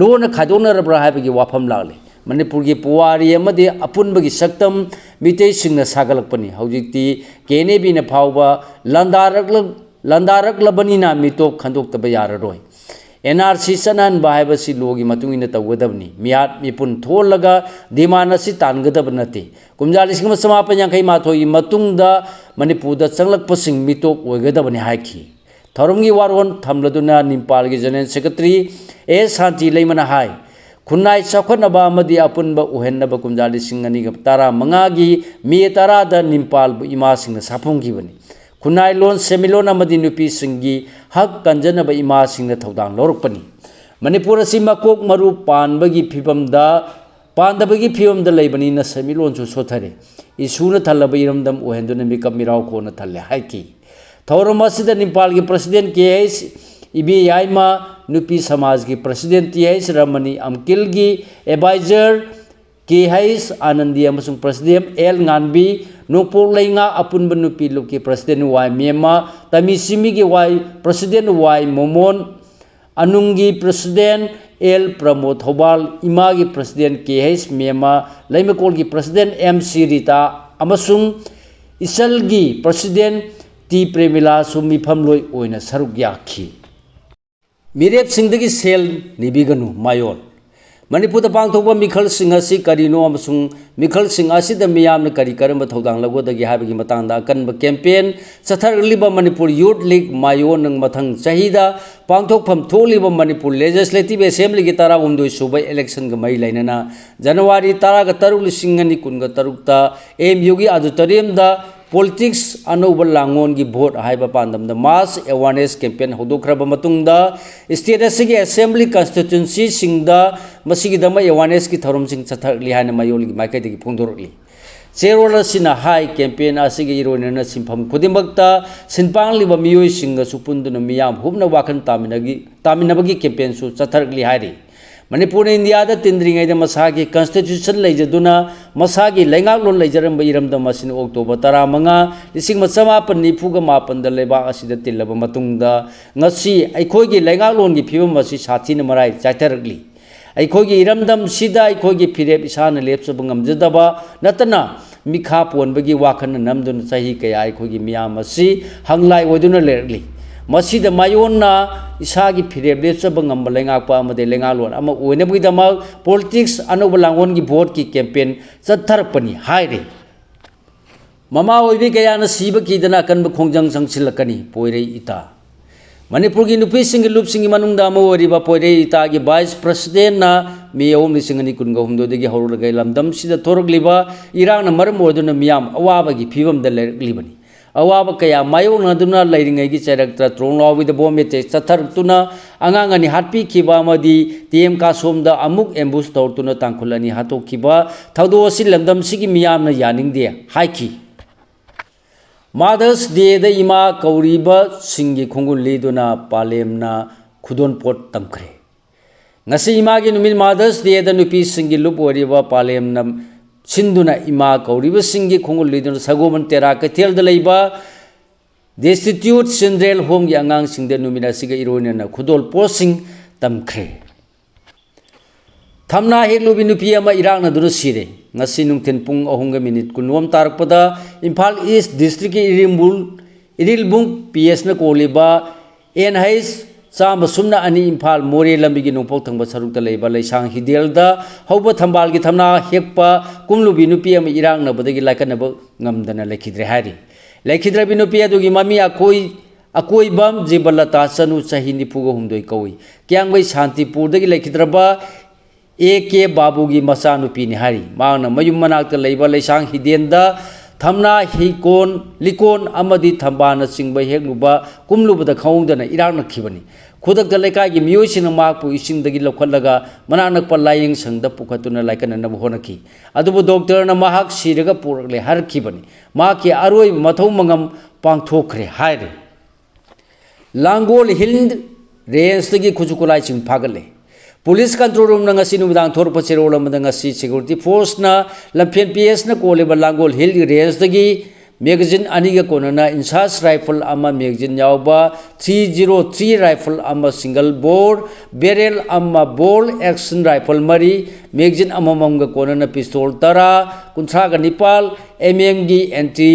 ꯂꯣꯅ ꯈꯥꯏꯗꯣꯛꯅꯔꯕ꯭ꯔꯥ ꯍꯥꯏꯕꯒꯤ ꯋꯥꯐꯝ ꯂꯥꯛꯂꯤ꯫ ꯃꯅꯤꯄꯨꯔꯒꯤ ꯄꯨꯋꯥꯔꯤ ꯑꯃꯗꯤ ꯑꯄꯨꯟꯕꯒꯤ ꯁꯛꯇꯝ ꯃꯤꯇꯩꯁꯤꯡꯅ ꯁꯥꯒꯠꯂꯛꯄꯅꯤ꯫ ꯍꯧꯖꯤꯛꯇꯤ ꯀꯦ ꯑꯦꯟ ꯑꯦ ꯕꯤꯅ ꯐꯥꯎꯕ ꯂꯥꯟꯗꯥꯔꯛꯂ-, ꯂꯥꯟꯗꯥꯔꯛꯂꯕꯅꯤꯅ ꯃꯤꯇꯣꯞ ꯈꯟꯗꯣꯛꯇꯕ ꯌꯥꯔꯔꯣꯏ꯫ ꯑꯦꯟ ꯑꯥꯔ ꯁꯤ ꯆꯠꯅꯍꯟꯕ ꯍꯥꯏꯕꯁꯤ ꯂꯣꯒꯤ ꯃꯇꯨꯡ ꯏꯟꯅ ꯇꯧꯒꯗꯕꯅꯤ꯫ ꯃꯤꯍꯥꯠ ꯃꯤꯄꯨꯟ ꯊꯣꯛꯍꯜꯂꯒ demand ꯑꯁꯤ ꯇꯥꯟꯒꯗꯕ ꯅꯠꯇꯦ꯫ ꯀꯨꯝꯖꯥ ꯂꯤꯁꯤꯡ ꯑꯃ ꯆꯃꯥꯄꯟ ꯌꯥꯡꯈꯩ ꯃꯥꯊꯣꯏꯒꯤ ꯃꯇꯨꯡꯗ ꯃꯅꯤꯄꯨꯔꯗ ꯆꯪꯂꯛꯄꯁꯤꯡ ꯃꯤꯇꯣꯞ ꯑꯣꯏꯒꯗꯕꯅꯤ ꯍꯥꯏꯈꯤ꯫ ꯊꯧꯔꯝꯒꯤ ꯋꯥꯔꯣꯜ ꯊꯝꯂꯗꯨꯅ ꯅꯤꯝꯄꯥꯜꯒꯤ General Secretary ꯑꯦ ꯁꯥꯟꯇꯤ ꯂꯩꯃꯅ ꯍꯥꯏ, ꯈꯨꯟꯅꯥꯏ ꯆꯥꯎꯈꯠꯅꯕ ꯑꯃꯗꯤ ꯑꯄꯨꯟꯕ ꯑꯣꯏꯍꯟꯅꯕ ꯀꯨꯝꯖꯥ ꯂꯤꯁꯤꯡ ꯑꯅꯤꯒ ꯇꯔꯥꯃꯉꯥꯒꯤ ꯃꯦ ꯇꯔꯥꯗ ꯅꯤꯝꯄꯥꯜꯕꯨ ꯏꯃꯥꯁꯤꯡꯅ ꯁꯥꯐꯣꯡꯈꯤꯕꯅꯤ꯫ ꯈꯨꯟꯅꯥꯏ ꯂꯣꯟ ꯁꯦꯟꯃꯤꯠꯂꯣꯟ ꯑꯃꯗꯤ ꯅꯨꯄꯤꯁꯤꯡꯒꯤ ꯍꯛ ꯀꯟꯖꯅꯕ ꯏꯃꯥꯁꯤꯡꯅ ꯊꯧꯗꯥꯡ ꯂꯧꯔꯛꯄꯅꯤ꯫ ꯃꯅꯤꯄꯨꯔ ꯑꯁꯤ ꯃꯀꯣꯛ ꯃꯔꯨ ꯄꯥꯟꯕꯒꯤ ꯐꯤꯕꯝꯗ, ꯄꯥꯟꯗꯕꯒꯤ ꯐꯤꯕꯝꯗ ꯂꯩꯕꯅꯤꯅ ꯁꯦꯟꯃꯤꯠꯂꯣꯟꯁꯨ ꯁꯣꯊꯔꯦ꯫ ꯏꯁꯨꯅ ꯊꯜꯂꯕ ꯏꯔꯝꯗꯝ ꯑꯣꯏꯍꯟꯗꯨꯅ ꯃꯤꯀꯞ ꯃꯤꯔꯥꯎ ꯀꯣꯟꯅ ꯊꯜꯂꯦ ꯍꯥꯏꯈꯤ꯫ ꯊꯧꯔꯝ ꯑꯁꯤꯗ ꯅꯤꯝꯄꯥꯜꯒꯤ President ꯀꯦ ꯑꯩꯆ ꯏꯕꯦꯌꯥꯏꯃ, ꯅꯨꯄꯤ ꯁꯃꯥꯖꯒꯤ President ꯇꯤ ꯑꯩꯆ ꯔꯃꯅꯤ, ꯑꯝꯀꯤꯜꯒꯤ Advisor ꯀꯦ ꯑꯩꯆ ꯑꯥꯅꯟꯗꯤ ꯑꯃꯁꯨꯡ President ꯑꯦꯜ ꯉꯥꯟꯕꯤ, ꯅꯣꯡꯄꯣꯛ ꯂꯩꯉꯥꯛ ꯑꯄꯨꯟꯕ ꯅꯨꯄꯤ ꯂꯨꯞꯀꯤ President ꯋꯥꯏ ꯃꯦꯝꯃ, ꯇꯃꯤ ꯆꯤꯃꯤꯒꯤ ꯋꯥꯏ President ꯋꯥꯏ ꯃꯣꯃꯣꯟ, ꯑꯅꯨꯡꯒꯤ President ꯑꯦꯜ ꯄ꯭ꯔꯃꯣꯗ ꯊꯧꯕꯥꯜ, ꯏꯃꯥꯒꯤ President ꯀꯦ ꯑꯩꯆ ꯃꯦꯝꯃ, ꯂꯩꯃꯀꯣꯜꯒꯤ President ꯑꯦꯝ ꯁꯤ ꯔꯤꯇꯥ ꯑꯃꯁꯨꯡ ꯏꯆꯜꯒꯤ President ꯇꯤ ꯄ꯭ꯔꯦꯃꯤꯂꯥꯁꯨ ꯃꯤꯐꯝꯂꯣꯏ ꯑꯣꯏꯅ ꯁꯔꯨꯛ ꯌꯥꯈꯤ꯫ ꯃꯤꯔꯦꯞꯁꯤꯡꯗꯒꯤ ꯁꯦꯜ ꯅꯤꯕꯤꯒꯅꯨ, ꯃꯌꯣꯜ꯫ ꯃꯅꯤꯄꯨꯔꯗ ꯄꯥꯡꯊꯣꯛꯄ ꯃꯤꯈꯜꯁꯤꯡ ꯑꯁꯤ ꯀꯔꯤꯅꯣ ꯑꯃꯁꯨꯡ ꯃꯤꯈꯜꯁꯤꯡ ꯑꯁꯤꯗ ꯃꯤꯌꯥꯝꯅ ꯀꯔꯤ ꯀꯔꯝꯕ ꯊꯧꯗꯥꯡ ꯂꯧꯒꯗꯒꯦ ꯍꯥꯏꯕꯒꯤ ꯃꯇꯥꯡꯗ ꯑꯀꯟꯕ campaign ꯆꯠꯊꯔꯛꯂꯤꯕ ꯃꯅꯤꯄꯨꯔ Youth League ꯃꯌꯣꯟꯅ ꯃꯊꯪ ꯆꯍꯤꯗ ꯄꯥꯡꯊꯣꯛꯐꯝ ꯊꯣꯛꯂꯤꯕ ꯃꯅꯤꯄꯨꯔ Legislative Assemblyꯒꯤ ꯇꯔꯥꯍꯨꯝꯗꯣꯏ ꯁꯨꯕ electionꯒ ꯃꯔꯤ ꯂꯩꯅꯅ ꯖꯅꯋꯥꯔꯤ ꯇꯔꯥꯒ ꯇꯔꯨꯛ, ꯂꯤꯁꯤꯡ ꯑꯅꯤ ꯀꯨꯟꯒ ꯇꯔꯨꯛꯇ ꯑꯦꯝ ꯌꯨꯒꯤ auditoriumꯗ ꯄꯣꯂꯤꯇꯤꯛꯁ ꯑꯅꯧꯕ ꯂꯥꯡꯑꯣꯟꯒꯤ ꯚꯣꯠ ꯍꯥꯏꯕ ꯄꯥꯟꯗꯝꯗ mass awareness campaign ꯍꯧꯗꯣꯛꯈ꯭ꯔꯕ ꯃꯇꯨꯡꯗ, state ꯑꯁꯤꯒꯤ assembly constituencyꯁꯤꯡꯗ ꯃꯁꯤꯒꯤꯗꯃꯛ awarenessꯀꯤ ꯊꯧꯔꯝꯁꯤꯡ ꯆꯠꯊꯔꯛꯂꯤ ꯍꯥꯏꯅ ꯃꯌꯣꯜꯒꯤ ꯃꯥꯏꯀꯩꯗꯒꯤ ꯐꯣꯡꯗꯣꯔꯛꯂꯤ꯫ ꯆꯦꯔꯣꯜ ꯑꯁꯤꯅ ꯍꯥꯏ, campaign ꯑꯁꯤꯒꯤ ꯏꯔꯣꯏꯅꯅ ꯁꯤꯟꯐꯝ ꯈꯨꯗꯤꯡꯃꯛꯇ ꯁꯤꯟꯄꯥꯡꯂꯤꯕ ꯃꯤꯑꯣꯏꯁꯤꯡꯒꯁꯨ ꯄꯨꯟꯗꯨꯅ ꯃꯤꯌꯥꯝ ꯍꯨꯞꯅ ꯋꯥꯈꯜ ꯇꯥꯃꯤꯟꯅꯒꯤ-, ꯇꯥꯃꯤꯟꯅꯕꯒꯤ campaignꯁꯨ ꯆꯠꯊꯔꯛꯂꯤ ꯍꯥꯏꯔꯤ꯫ ꯃꯅꯤꯄꯨꯔꯅ ꯏꯟꯗꯤꯌꯥꯗ ꯇꯤꯟꯗ꯭ꯔꯤꯉꯩꯗ ꯃꯁꯥꯒꯤ constitution ꯂꯩꯖꯗꯨꯅ ꯃꯁꯥꯒꯤ ꯂꯩꯉꯥꯛꯂꯣꯟ ꯂꯩꯖꯔꯝꯕ ꯏꯔꯝꯗꯝ ꯑꯁꯤꯅ October ꯇꯔꯥꯃꯉꯥ, ꯂꯤꯁꯤꯡ ꯑꯃ ꯆꯃꯥꯄꯟ ꯅꯤꯐꯨꯒ ꯃꯥꯄꯟꯗ ꯂꯩꯕꯥꯛ ꯑꯁꯤꯗ ꯇꯤꯜꯂꯕ ꯃꯇꯨꯡꯗ ꯉꯁꯤ ꯑꯩꯈꯣꯏꯒꯤ ꯂꯩꯉꯥꯛꯂꯣꯟꯒꯤ ꯐꯤꯕꯝ ꯑꯁꯤ ꯁꯥꯊꯤꯅ ꯃꯔꯥꯏ ꯆꯥꯏꯊꯔꯛꯂꯤ꯫ ꯑꯩꯈꯣꯏꯒꯤ ꯏꯔꯝꯗꯝꯁꯤꯗ ꯑꯩꯈꯣꯏꯒꯤ ꯐꯤꯔꯦꯞ ꯏꯁꯥꯅ ꯂꯦꯞꯆꯕ ꯉꯝꯖꯗꯕ ꯅꯠꯇꯅ ꯃꯤꯈꯥ ꯄꯣꯟꯕꯒꯤ ꯋꯥꯈꯜꯅ ꯅꯝꯗꯨꯅ ꯆꯍꯤ ꯀꯌꯥ ꯑꯩꯈꯣꯏꯒꯤ ꯃꯤꯌꯥꯝ ꯑꯁꯤ ꯍꯪꯂꯥꯏ ꯑꯣꯏꯗꯨꯅ ꯂꯩꯔꯛꯂꯤ꯫ ꯃꯁꯤꯗ ꯃꯥꯌꯣꯟꯅ ꯏꯁꯥꯒꯤ ꯐꯤꯔꯦꯞ ꯂꯦꯞꯆꯕ ꯉꯝꯕ ꯂꯩꯉꯥꯛꯄ ꯑꯃꯗꯤ ꯂꯩꯉꯥꯛꯂꯣꯟ ꯑꯃ ꯑꯣꯏꯅꯕꯒꯤꯗꯃꯛ ꯄꯣꯂꯤꯇꯤꯛꯁ ꯑꯅꯧꯕ ꯂꯥꯡꯑꯣꯟꯒꯤ ꯚꯣꯠꯀꯤ ꯀꯦꯝꯄꯦꯟ ꯆꯠꯊꯔꯛꯄꯅꯤ ꯍꯥꯏꯔꯤ꯫ ꯃꯃꯥ ꯑꯣꯏꯕꯤ ꯀꯌꯥꯅ ꯁꯤꯕ ꯀꯤꯗꯅ ꯑꯀꯟꯕ ꯈꯣꯡꯖꯪ ꯆꯪꯁꯤꯜꯂꯛꯀꯅꯤ꯫ ꯄꯣꯏꯔꯩ ꯏꯇꯥ꯫ ꯃꯅꯤꯄꯨꯔꯒꯤ ꯅꯨꯄꯤꯁꯤꯡꯒꯤ ꯂꯨꯞꯁꯤꯡꯒꯤ ꯃꯅꯨꯡꯗ ꯑꯃ ꯑꯣꯏꯔꯤꯕ ꯄꯣꯏꯔꯩ ꯏꯇꯥꯒꯤ vice presidentꯅ ꯃꯦ ꯑꯍꯨꯝ, ꯂꯤꯁꯤꯡ ꯑꯅꯤ ꯀꯨꯟꯒ ꯍꯨꯝꯗꯣꯏꯗꯒꯤ ꯍꯧꯔꯒ ꯂꯝꯗꯝꯁꯤꯗ ꯊꯣꯔꯛꯂꯤꯕ ꯏꯔꯥꯡꯅ ꯃꯔꯝ ꯑꯣꯏꯗꯨꯅ ꯃꯤꯌꯥꯝ ꯑꯋꯥꯕꯒꯤ ꯐꯤꯕꯝꯗ ꯂꯩꯔꯛꯂꯤꯕꯅꯤ꯫ ꯑꯋꯥꯕ ꯀꯌꯥ ꯃꯥꯌꯣꯛꯅꯗꯨꯅ ꯂꯩꯔꯤꯉꯩꯒꯤ ꯆꯩꯔꯛꯇ ꯇ꯭ꯔꯣꯡꯂꯥꯎꯕꯤꯗ bomb attack ꯆꯠꯊꯔꯛꯇꯨꯅ ꯑꯉꯥꯡ ꯑꯅꯤ ꯍꯥꯠꯄꯤꯈꯤꯕ ꯑꯃꯗꯤ ꯇꯤ ꯑꯦꯝ ꯀꯥꯁꯣꯝꯗ ꯑꯃꯨꯛ ambush ꯇꯧꯔꯛꯇꯨꯅ ꯇꯥꯡꯈꯨꯜ ꯑꯅꯤ ꯍꯥꯠꯇꯣꯛꯈꯤꯕ ꯊꯧꯗꯣꯛ ꯑꯁꯤ ꯂꯝꯗꯝꯁꯤꯒꯤ ꯃꯤꯌꯥꯝꯅ ꯌꯥꯅꯤꯡꯗꯦ ꯍꯥꯏꯈꯤ꯫ Mother's Dayꯗ ꯏꯃꯥ ꯀꯧꯔꯤꯕꯁꯤꯡꯒꯤ ꯈꯣꯡꯒꯨꯜ ꯂꯤꯗꯨꯅ ꯄꯥꯂꯦꯝꯅ ꯈꯨꯗꯣꯜꯄꯣꯠ ꯇꯝꯈ꯭ꯔꯦ꯫ ꯉꯁꯤ ꯏꯃꯥꯒꯤ ꯅꯨꯃꯤꯠ Mother's Dayꯗ ꯅꯨꯄꯤꯁꯤꯡꯒꯤ ꯂꯨꯞ ꯑꯣꯏꯔꯤꯕ ꯄꯥꯂꯦꯝꯅ ꯁꯤꯟꯗꯨꯅ ꯏꯃꯥ ꯀꯧꯔꯤꯕꯁꯤꯡꯒꯤ ꯈꯣꯡꯒꯨꯜ ꯂꯤꯗꯨꯅ ꯁꯒꯣꯜꯕꯟ ꯇꯦꯔꯥ ꯀꯩꯊꯦꯜꯗ ꯂꯩꯕ Destitute Children Homeꯒꯤ ꯑꯉꯥꯡꯁꯤꯡꯗ ꯅꯨꯃꯤꯠ ꯑꯁꯤꯒ ꯏꯔꯣꯏꯅꯅ ꯈꯨꯗꯣꯜꯄꯣꯠꯁꯤꯡ ꯇꯝꯈ꯭ꯔꯦ꯫ ꯊꯝꯅꯥ ꯍꯦꯛꯂꯨꯕꯤ ꯅꯨꯄꯤ ꯑꯃ ꯏꯔꯥꯛꯅꯗꯨꯅ ꯁꯤꯔꯦ꯫ ꯉꯁꯤ ꯅꯨꯡꯊꯤꯜ ꯄꯨꯡ ꯑꯍꯨꯝꯒ minute ꯀꯨꯟꯂꯣꯝ ꯇꯥꯔꯛꯄꯗ Imphal East districtꯀꯤ Irilbung, Irilbung P Sꯅ ꯀꯣꯜꯂꯤꯕ N H ꯆꯥꯝꯃ ꯁꯨꯞꯅ ꯑꯅꯤ ꯏꯝꯐꯥꯜ ꯃꯣꯔꯦ ꯂꯝꯕꯤꯒꯤ ꯅꯣꯡꯄꯣꯛ ꯊꯪꯕ ꯁꯔꯨꯛꯇ ꯂꯩꯕ ꯂꯩꯁꯥꯡ ꯍꯤꯗꯦꯜꯗ ꯍꯧꯕ ꯊꯝꯕꯥꯜꯒꯤ ꯊꯝꯅꯥ ꯍꯦꯛꯄ ꯀꯨꯝꯂꯨꯕꯤ ꯅꯨꯄꯤ ꯑꯃ ꯏꯔꯥꯛꯅꯕꯗꯒꯤ ꯂꯥꯏꯀꯠꯅꯕ ꯉꯝꯗꯅ ꯂꯩꯈꯤꯗ꯭ꯔꯦ ꯍꯥꯏꯔꯤ꯫ ꯂꯩꯈꯤꯗ꯭ꯔꯕꯤ ꯅꯨꯄꯤ ꯑꯗꯨꯒꯤ ꯃꯃꯤꯡ ꯑꯀꯣꯏ-, ꯑꯀꯣꯏꯕꯝ ꯖꯤꯕꯂꯇꯥ ꯆꯅꯨ, ꯆꯍꯤ ꯅꯤꯐꯨꯒ ꯍꯨꯝꯗꯣꯏ ꯀꯧꯏ꯫ ꯀꯤꯌꯥꯝꯒꯩ ꯁꯥꯟꯇꯤꯄꯨꯔꯗꯒꯤ ꯂꯩꯈꯤꯗ꯭ꯔꯕ A K ꯕꯥꯕꯨꯒꯤ ꯃꯆꯥꯅꯨꯄꯤꯅꯤ ꯍꯥꯏꯔꯤ꯫ ꯃꯍꯥꯛꯅ ꯃꯌꯨꯝ ꯃꯅꯥꯛꯇ ꯂꯩꯕ ꯂꯩꯁꯥꯡ ꯍꯤꯗꯦꯟꯗ ꯊꯝꯅꯥ, ꯍꯤꯀꯣꯟ, ꯂꯤꯀꯣꯟ ꯑꯃꯗꯤ ꯊꯝꯕꯥꯜꯅꯆꯤꯡꯕ ꯍꯦꯛꯂꯨꯕ ꯀꯨꯝꯂꯨꯕꯗ ꯈꯪꯍꯧꯗꯅ ꯏꯔꯥꯛꯅꯈꯤꯕꯅꯤ꯫ ꯈꯨꯗꯛꯇ ꯂꯩꯀꯥꯏꯒꯤ ꯃꯤꯑꯣꯏꯁꯤꯡꯅ ꯃꯍꯥꯛꯄꯨ ꯏꯁꯤꯡꯗꯒꯤ ꯂꯧꯈꯠꯂꯒ ꯃꯅꯥꯛ ꯅꯛꯄ ꯂꯥꯏꯌꯦꯡ ꯁꯪꯗ ꯄꯨꯈꯠꯇꯨꯅ ꯂꯥꯏꯀꯠꯅꯅꯕ ꯍꯣꯠꯅꯈꯤ꯫ ꯑꯗꯨꯕꯨ ꯗꯣꯛꯇꯔꯅ ꯃꯍꯥꯛ ꯁꯤꯔꯒ ꯄꯨꯔꯛꯂꯦ ꯍꯥꯏꯔꯛꯈꯤꯕꯅꯤ꯫ ꯃꯍꯥꯛꯀꯤ ꯑꯔꯣꯏꯕ ꯃꯊꯧ ꯃꯉꯝ ꯄꯥꯡꯊꯣꯛꯈ꯭ꯔꯦ ꯍꯥꯏꯔꯤ꯫ ꯂꯥꯡꯒꯣꯜ ꯍꯤꯜ ꯔꯦꯟꯖꯇꯒꯤ ꯈꯨꯠꯁꯨ ꯈꯨꯠꯂꯥꯏꯁꯤꯡ ꯐꯥꯒꯠꯂꯦ꯫ ꯄꯨꯂꯤꯁ ꯀꯟꯇ꯭ꯔꯣꯜ ꯔꯨꯝꯅ ꯉꯁꯤ ꯅꯨꯃꯤꯗꯥꯡ ꯊꯣꯔꯛꯄ ꯆꯦꯔꯣꯜ ꯑꯃꯗ ꯉꯁꯤ ꯁꯦꯀ꯭ꯌꯨꯔꯤꯇꯤ ꯐꯣꯔꯁꯅ ꯂꯝꯐꯦꯜ ꯄꯤ ꯑꯦꯁꯅ ꯀꯣꯜꯂꯤꯕ ꯂꯥꯡꯒꯣꯜ ꯍꯤꯜ ꯔꯦꯟꯖꯇꯒꯤ ꯃꯦꯒꯥꯖꯤꯟ ꯑꯅꯤꯒ ꯀꯣꯟꯅꯅ ꯏꯟꯁꯥꯁ ꯔꯥꯏꯐꯜ ꯑꯃ ꯃꯦꯒꯥꯖꯤꯟ ꯌꯥꯎꯕ ꯊ꯭ꯔꯤ ꯖꯤꯔꯣ ꯊ꯭ꯔꯤ ꯔꯥꯏꯐꯜ ꯑꯃ ꯁꯤꯡꯒꯜ ꯕꯣꯔ ꯕꯦꯔꯦꯜ ꯑꯃ ꯕꯣꯜ ꯑꯦꯛꯁꯟ ꯔꯥꯏꯐꯜ ꯃꯔꯤ, ꯃꯦꯒꯥꯖꯤꯟ ꯑꯃꯃꯝꯒ ꯀꯣꯟꯅꯅ ꯄꯤꯁꯇꯣꯜ ꯇꯔꯥ, ꯀꯨꯟꯊ꯭ꯔꯥꯒ ꯅꯤꯄꯥꯜ ꯑꯦꯝ ꯑꯦꯝꯒꯤ ꯑꯦꯟꯇꯤ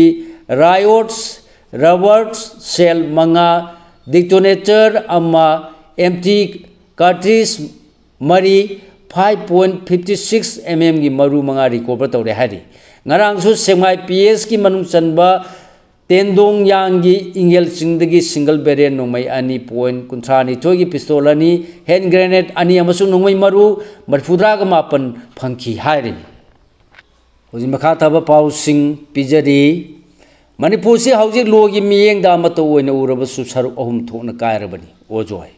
ꯔꯥꯏꯌꯣꯠꯁ ꯔꯕꯔ ꯁꯦꯜ ꯃꯉꯥ, ꯗꯤꯇꯣꯅꯦꯇꯔ ꯑꯃ, ꯑꯦꯝꯇꯤ ꯀꯥꯔꯇ꯭ꯔꯤꯖ ꯃꯔꯤ, five point fifty six M ꯑꯦꯝꯒꯤ ꯃꯔꯨ ꯃꯉꯥ ꯔꯤꯀꯣꯚꯔ ꯇꯧꯔꯦ ꯍꯥꯏꯔꯤ꯫ ꯉꯔꯥꯡꯁꯨ ꯁꯦꯛꯃꯥꯏ ꯄꯤ ꯑꯦꯁꯀꯤ ꯃꯅꯨꯡ ꯆꯟꯕ ꯇꯦꯟꯗꯣꯡꯌꯥꯡꯒꯤ ꯏꯪꯒꯦꯜ ꯆꯤꯡꯗꯒꯤ ꯁꯤꯡꯒꯜ ꯕꯦꯔꯦꯜ ꯅꯣꯡꯃꯩ ꯑꯅꯤ, ꯄꯣꯏꯟ ꯀꯨꯟꯊ꯭ꯔꯥꯅꯤꯊꯣꯏꯒꯤ ꯄꯤꯁꯇꯣꯜ ꯑꯅꯤ, ꯍꯦꯟ ꯒ꯭ꯔꯦꯅꯦꯗ ꯑꯅꯤ ꯑꯃꯁꯨꯡ ꯅꯣꯡꯃꯩ ꯃꯔꯨ ꯃꯔꯤꯐꯨꯇꯔꯥꯒ ꯃꯥꯄꯟ ꯐꯪꯈꯤ ꯍꯥꯏꯔꯤ꯫ ꯍꯧꯖꯤꯛ ꯃꯈꯥ ꯇꯥꯕ ꯄꯥꯎꯁꯤꯡ ꯄꯤꯖꯔꯤ꯫ ꯃꯅꯤꯄꯨꯔꯁꯤ ꯍꯧꯖꯤꯛ ꯂꯣꯒꯤ ꯃꯤꯠꯌꯦꯡꯗ ꯑꯃꯠꯇ ꯑꯣꯏꯅ ꯎꯔꯕꯁꯨ ꯁꯔꯨꯛ ꯑꯍꯨꯝ ꯊꯣꯛꯅ ꯀꯥꯏꯔꯕꯅꯤ꯫ ꯑꯣꯖꯣꯏ꯫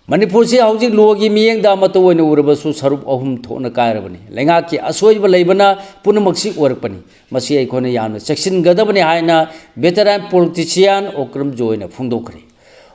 ꯃꯅꯤꯄꯨꯔꯁꯤ ꯍꯧꯖꯤꯛ ꯂꯣꯒꯤ ꯃꯤꯠꯌꯦꯡꯗ ꯑꯃꯠꯇ ꯑꯣꯏꯅ ꯎꯔꯕꯁꯨ ꯁꯔꯨꯛ ꯑꯍꯨꯝ ꯊꯣꯛꯅ ꯀꯥꯏꯔꯕꯅꯤ꯫ ꯂꯩꯉꯥꯛꯀꯤ ꯑꯁꯣꯏꯕ ꯂꯩꯕꯅ ꯄꯨꯝꯅꯃꯛꯁꯤ ꯑꯣꯏꯔꯛꯄꯅꯤ꯫ ꯃꯁꯤ ꯑꯩꯈꯣꯏꯅ ꯌꯥꯝꯅ ꯆꯦꯛꯁꯤꯟꯒꯗꯕꯅꯤ ꯍꯥꯏꯅ ꯚꯦꯇꯔꯥꯟ ꯄꯣꯂꯤꯇꯤꯁꯤꯌꯥꯟ ꯑꯣꯀ꯭ꯔꯝ ꯖꯣꯏꯅ ꯐꯣꯡꯗꯣꯛꯈ꯭ꯔꯦ꯫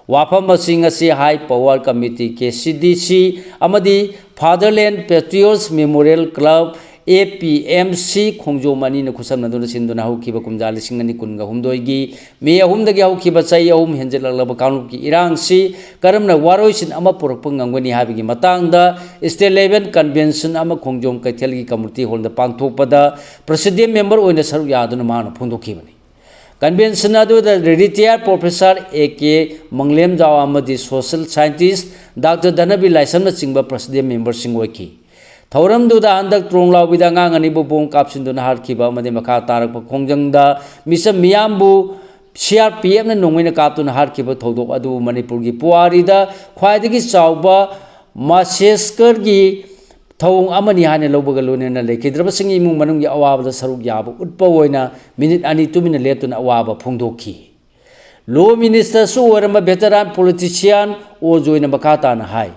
ꯋꯥꯐꯝ ꯑꯁꯤ ꯉꯁꯤ ꯍꯥꯏ ꯄꯋꯥꯔ ꯀꯃꯤꯇꯤ, ꯀꯦ ꯁꯤ ꯗꯤ ꯁꯤ, ꯑꯃꯗꯤ ꯐꯥꯗꯔꯂꯦꯟ ꯄꯦꯇ꯭ꯔꯤꯌꯣꯠꯁ ꯃꯦꯃꯣꯔꯤꯌꯦꯜ ꯀ꯭ꯂꯕ, ꯑꯦ ꯄꯤ ꯑꯦꯝ ꯁꯤ, ꯈꯣꯡꯖꯣꯝ ꯑꯅꯤꯅ ꯈꯨꯠꯁꯝꯅꯗꯨꯅ ꯁꯤꯟꯗꯨꯅ ꯍꯧꯈꯤꯕ ꯀꯨꯝꯖꯥ ꯂꯤꯁꯤꯡ ꯑꯅꯤ ꯀꯨꯟꯒ ꯍꯨꯝꯗꯣꯏꯒꯤ ꯃꯦ ꯑꯍꯨꯝꯗꯒꯤ ꯍꯧꯈꯤꯕ ꯆꯍꯤ ꯑꯍꯨꯝ ꯍꯦꯟꯖꯜꯂꯛꯂꯕ ꯀꯥꯡꯂꯨꯞꯀꯤ ꯏꯔꯥꯡꯁꯤ ꯀꯔꯝꯅ ꯋꯥꯔꯣꯏꯁꯤꯟ ꯑꯃ ꯄꯨꯔꯛꯄ ꯉꯝꯒꯅꯤ ꯍꯥꯏꯕꯒꯤ ꯃꯇꯥꯡꯗ ꯁ꯭ꯇꯦꯠ ꯂꯦꯚꯦꯜ ꯀꯟꯚꯦꯟꯁꯟ ꯑꯃ ꯈꯣꯡꯖꯣꯝ ꯀꯩꯊꯦꯜꯒꯤ ꯀꯝꯃꯨꯅꯤꯇꯤ ꯍꯣꯜꯗ ꯄꯥꯡꯊꯣꯛꯄꯗ ꯄ꯭ꯔꯦꯁꯤꯗꯦꯟ ꯃꯦꯝꯕꯔ ꯑꯣꯏꯅ ꯁꯔꯨꯛ ꯌꯥꯗꯨꯅ ꯃꯍꯥꯛꯅ ꯐꯣꯡꯗꯣꯛꯈꯤꯕꯅꯤ꯫ ꯀꯟꯚꯦꯟꯁꯟ ꯑꯗꯨꯗ ꯔꯤꯇꯤꯌꯥꯔ ꯄ꯭ꯔꯣꯐꯦꯁꯔ ꯑꯦ ꯀꯦ ꯃꯪꯂꯦꯝꯖꯥꯎ ꯑꯃꯗꯤ ꯁꯣꯁꯤꯌꯦꯜ ꯁꯥꯏꯟꯇꯤꯁ ꯗꯥꯛꯇꯔ ꯙꯅꯕꯤꯔ ꯂꯥꯏꯁ꯭ꯔꯝꯅꯆꯤꯡꯕ ꯄ꯭ꯔꯦꯁꯤꯗꯦꯟ ꯃꯦꯝꯕꯔꯁꯤꯡ ꯑꯣꯏꯈꯤ꯫ ꯊꯧꯔꯝꯗꯨꯗ ꯍꯟꯗꯛ ꯇ꯭ꯔꯣꯡꯂꯥꯎꯕꯤꯗ ꯑꯉꯥꯡ ꯑꯅꯤꯕꯨ ꯕꯣꯝ ꯀꯥꯞꯁꯤꯟꯗꯨꯅ ꯍꯥꯠꯈꯤꯕ ꯑꯃꯗꯤ ꯃꯈꯥ ꯇꯥꯔꯛꯄ ꯈꯣꯡꯖꯪꯗ ꯃꯤꯆꯝ ꯃꯤꯌꯥꯝꯕꯨ ꯁꯤ ꯑꯥꯔ ꯄꯤ ꯑꯦꯐꯅ ꯅꯣꯡꯃꯩꯅ ꯀꯥꯞꯇꯨꯅ ꯍꯥꯠꯈꯤꯕ ꯊꯧꯗꯣꯛ ꯑꯗꯨꯕꯨ ꯃꯅꯤꯄꯨꯔꯒꯤ ꯄꯨꯋꯥꯔꯤꯗ ꯈ꯭ꯋꯥꯏꯗꯒꯤ ꯆꯥꯎꯕ ꯃꯥꯁꯦꯁꯀꯔꯒꯤ ꯊꯧꯑꯣꯡ ꯑꯃꯅꯤ ꯍꯥꯏꯅ ꯂꯧꯕꯒ ꯂꯣꯏꯅꯅ ꯂꯩꯈꯤꯗ꯭ꯔꯕꯁꯤꯡꯒꯤ ꯏꯃꯨꯡ ꯃꯅꯨꯡꯒꯤ ꯑꯋꯥꯕꯗ ꯁꯔꯨꯛ ꯌꯥꯕ ꯎꯠꯄ ꯑꯣꯏꯅ ꯃꯤꯅꯤꯠ ꯑꯅꯤ ꯇꯨꯃꯤꯟꯅ ꯂꯦꯞꯇꯨꯅ ꯑꯋꯥꯕ ꯐꯣꯡꯗꯣꯛꯈꯤ꯫ ꯂꯣ ꯃꯤꯅꯤꯁꯇꯔꯁꯨ ꯑꯣꯏꯔꯝꯕ ꯚꯦꯇꯔꯥꯟ ꯄꯣꯂꯤꯇꯤꯁꯤꯌꯥꯟ ꯑꯣ ꯖꯣꯏꯅ ꯃꯈꯥ ꯇꯥꯅ ꯍꯥꯏ,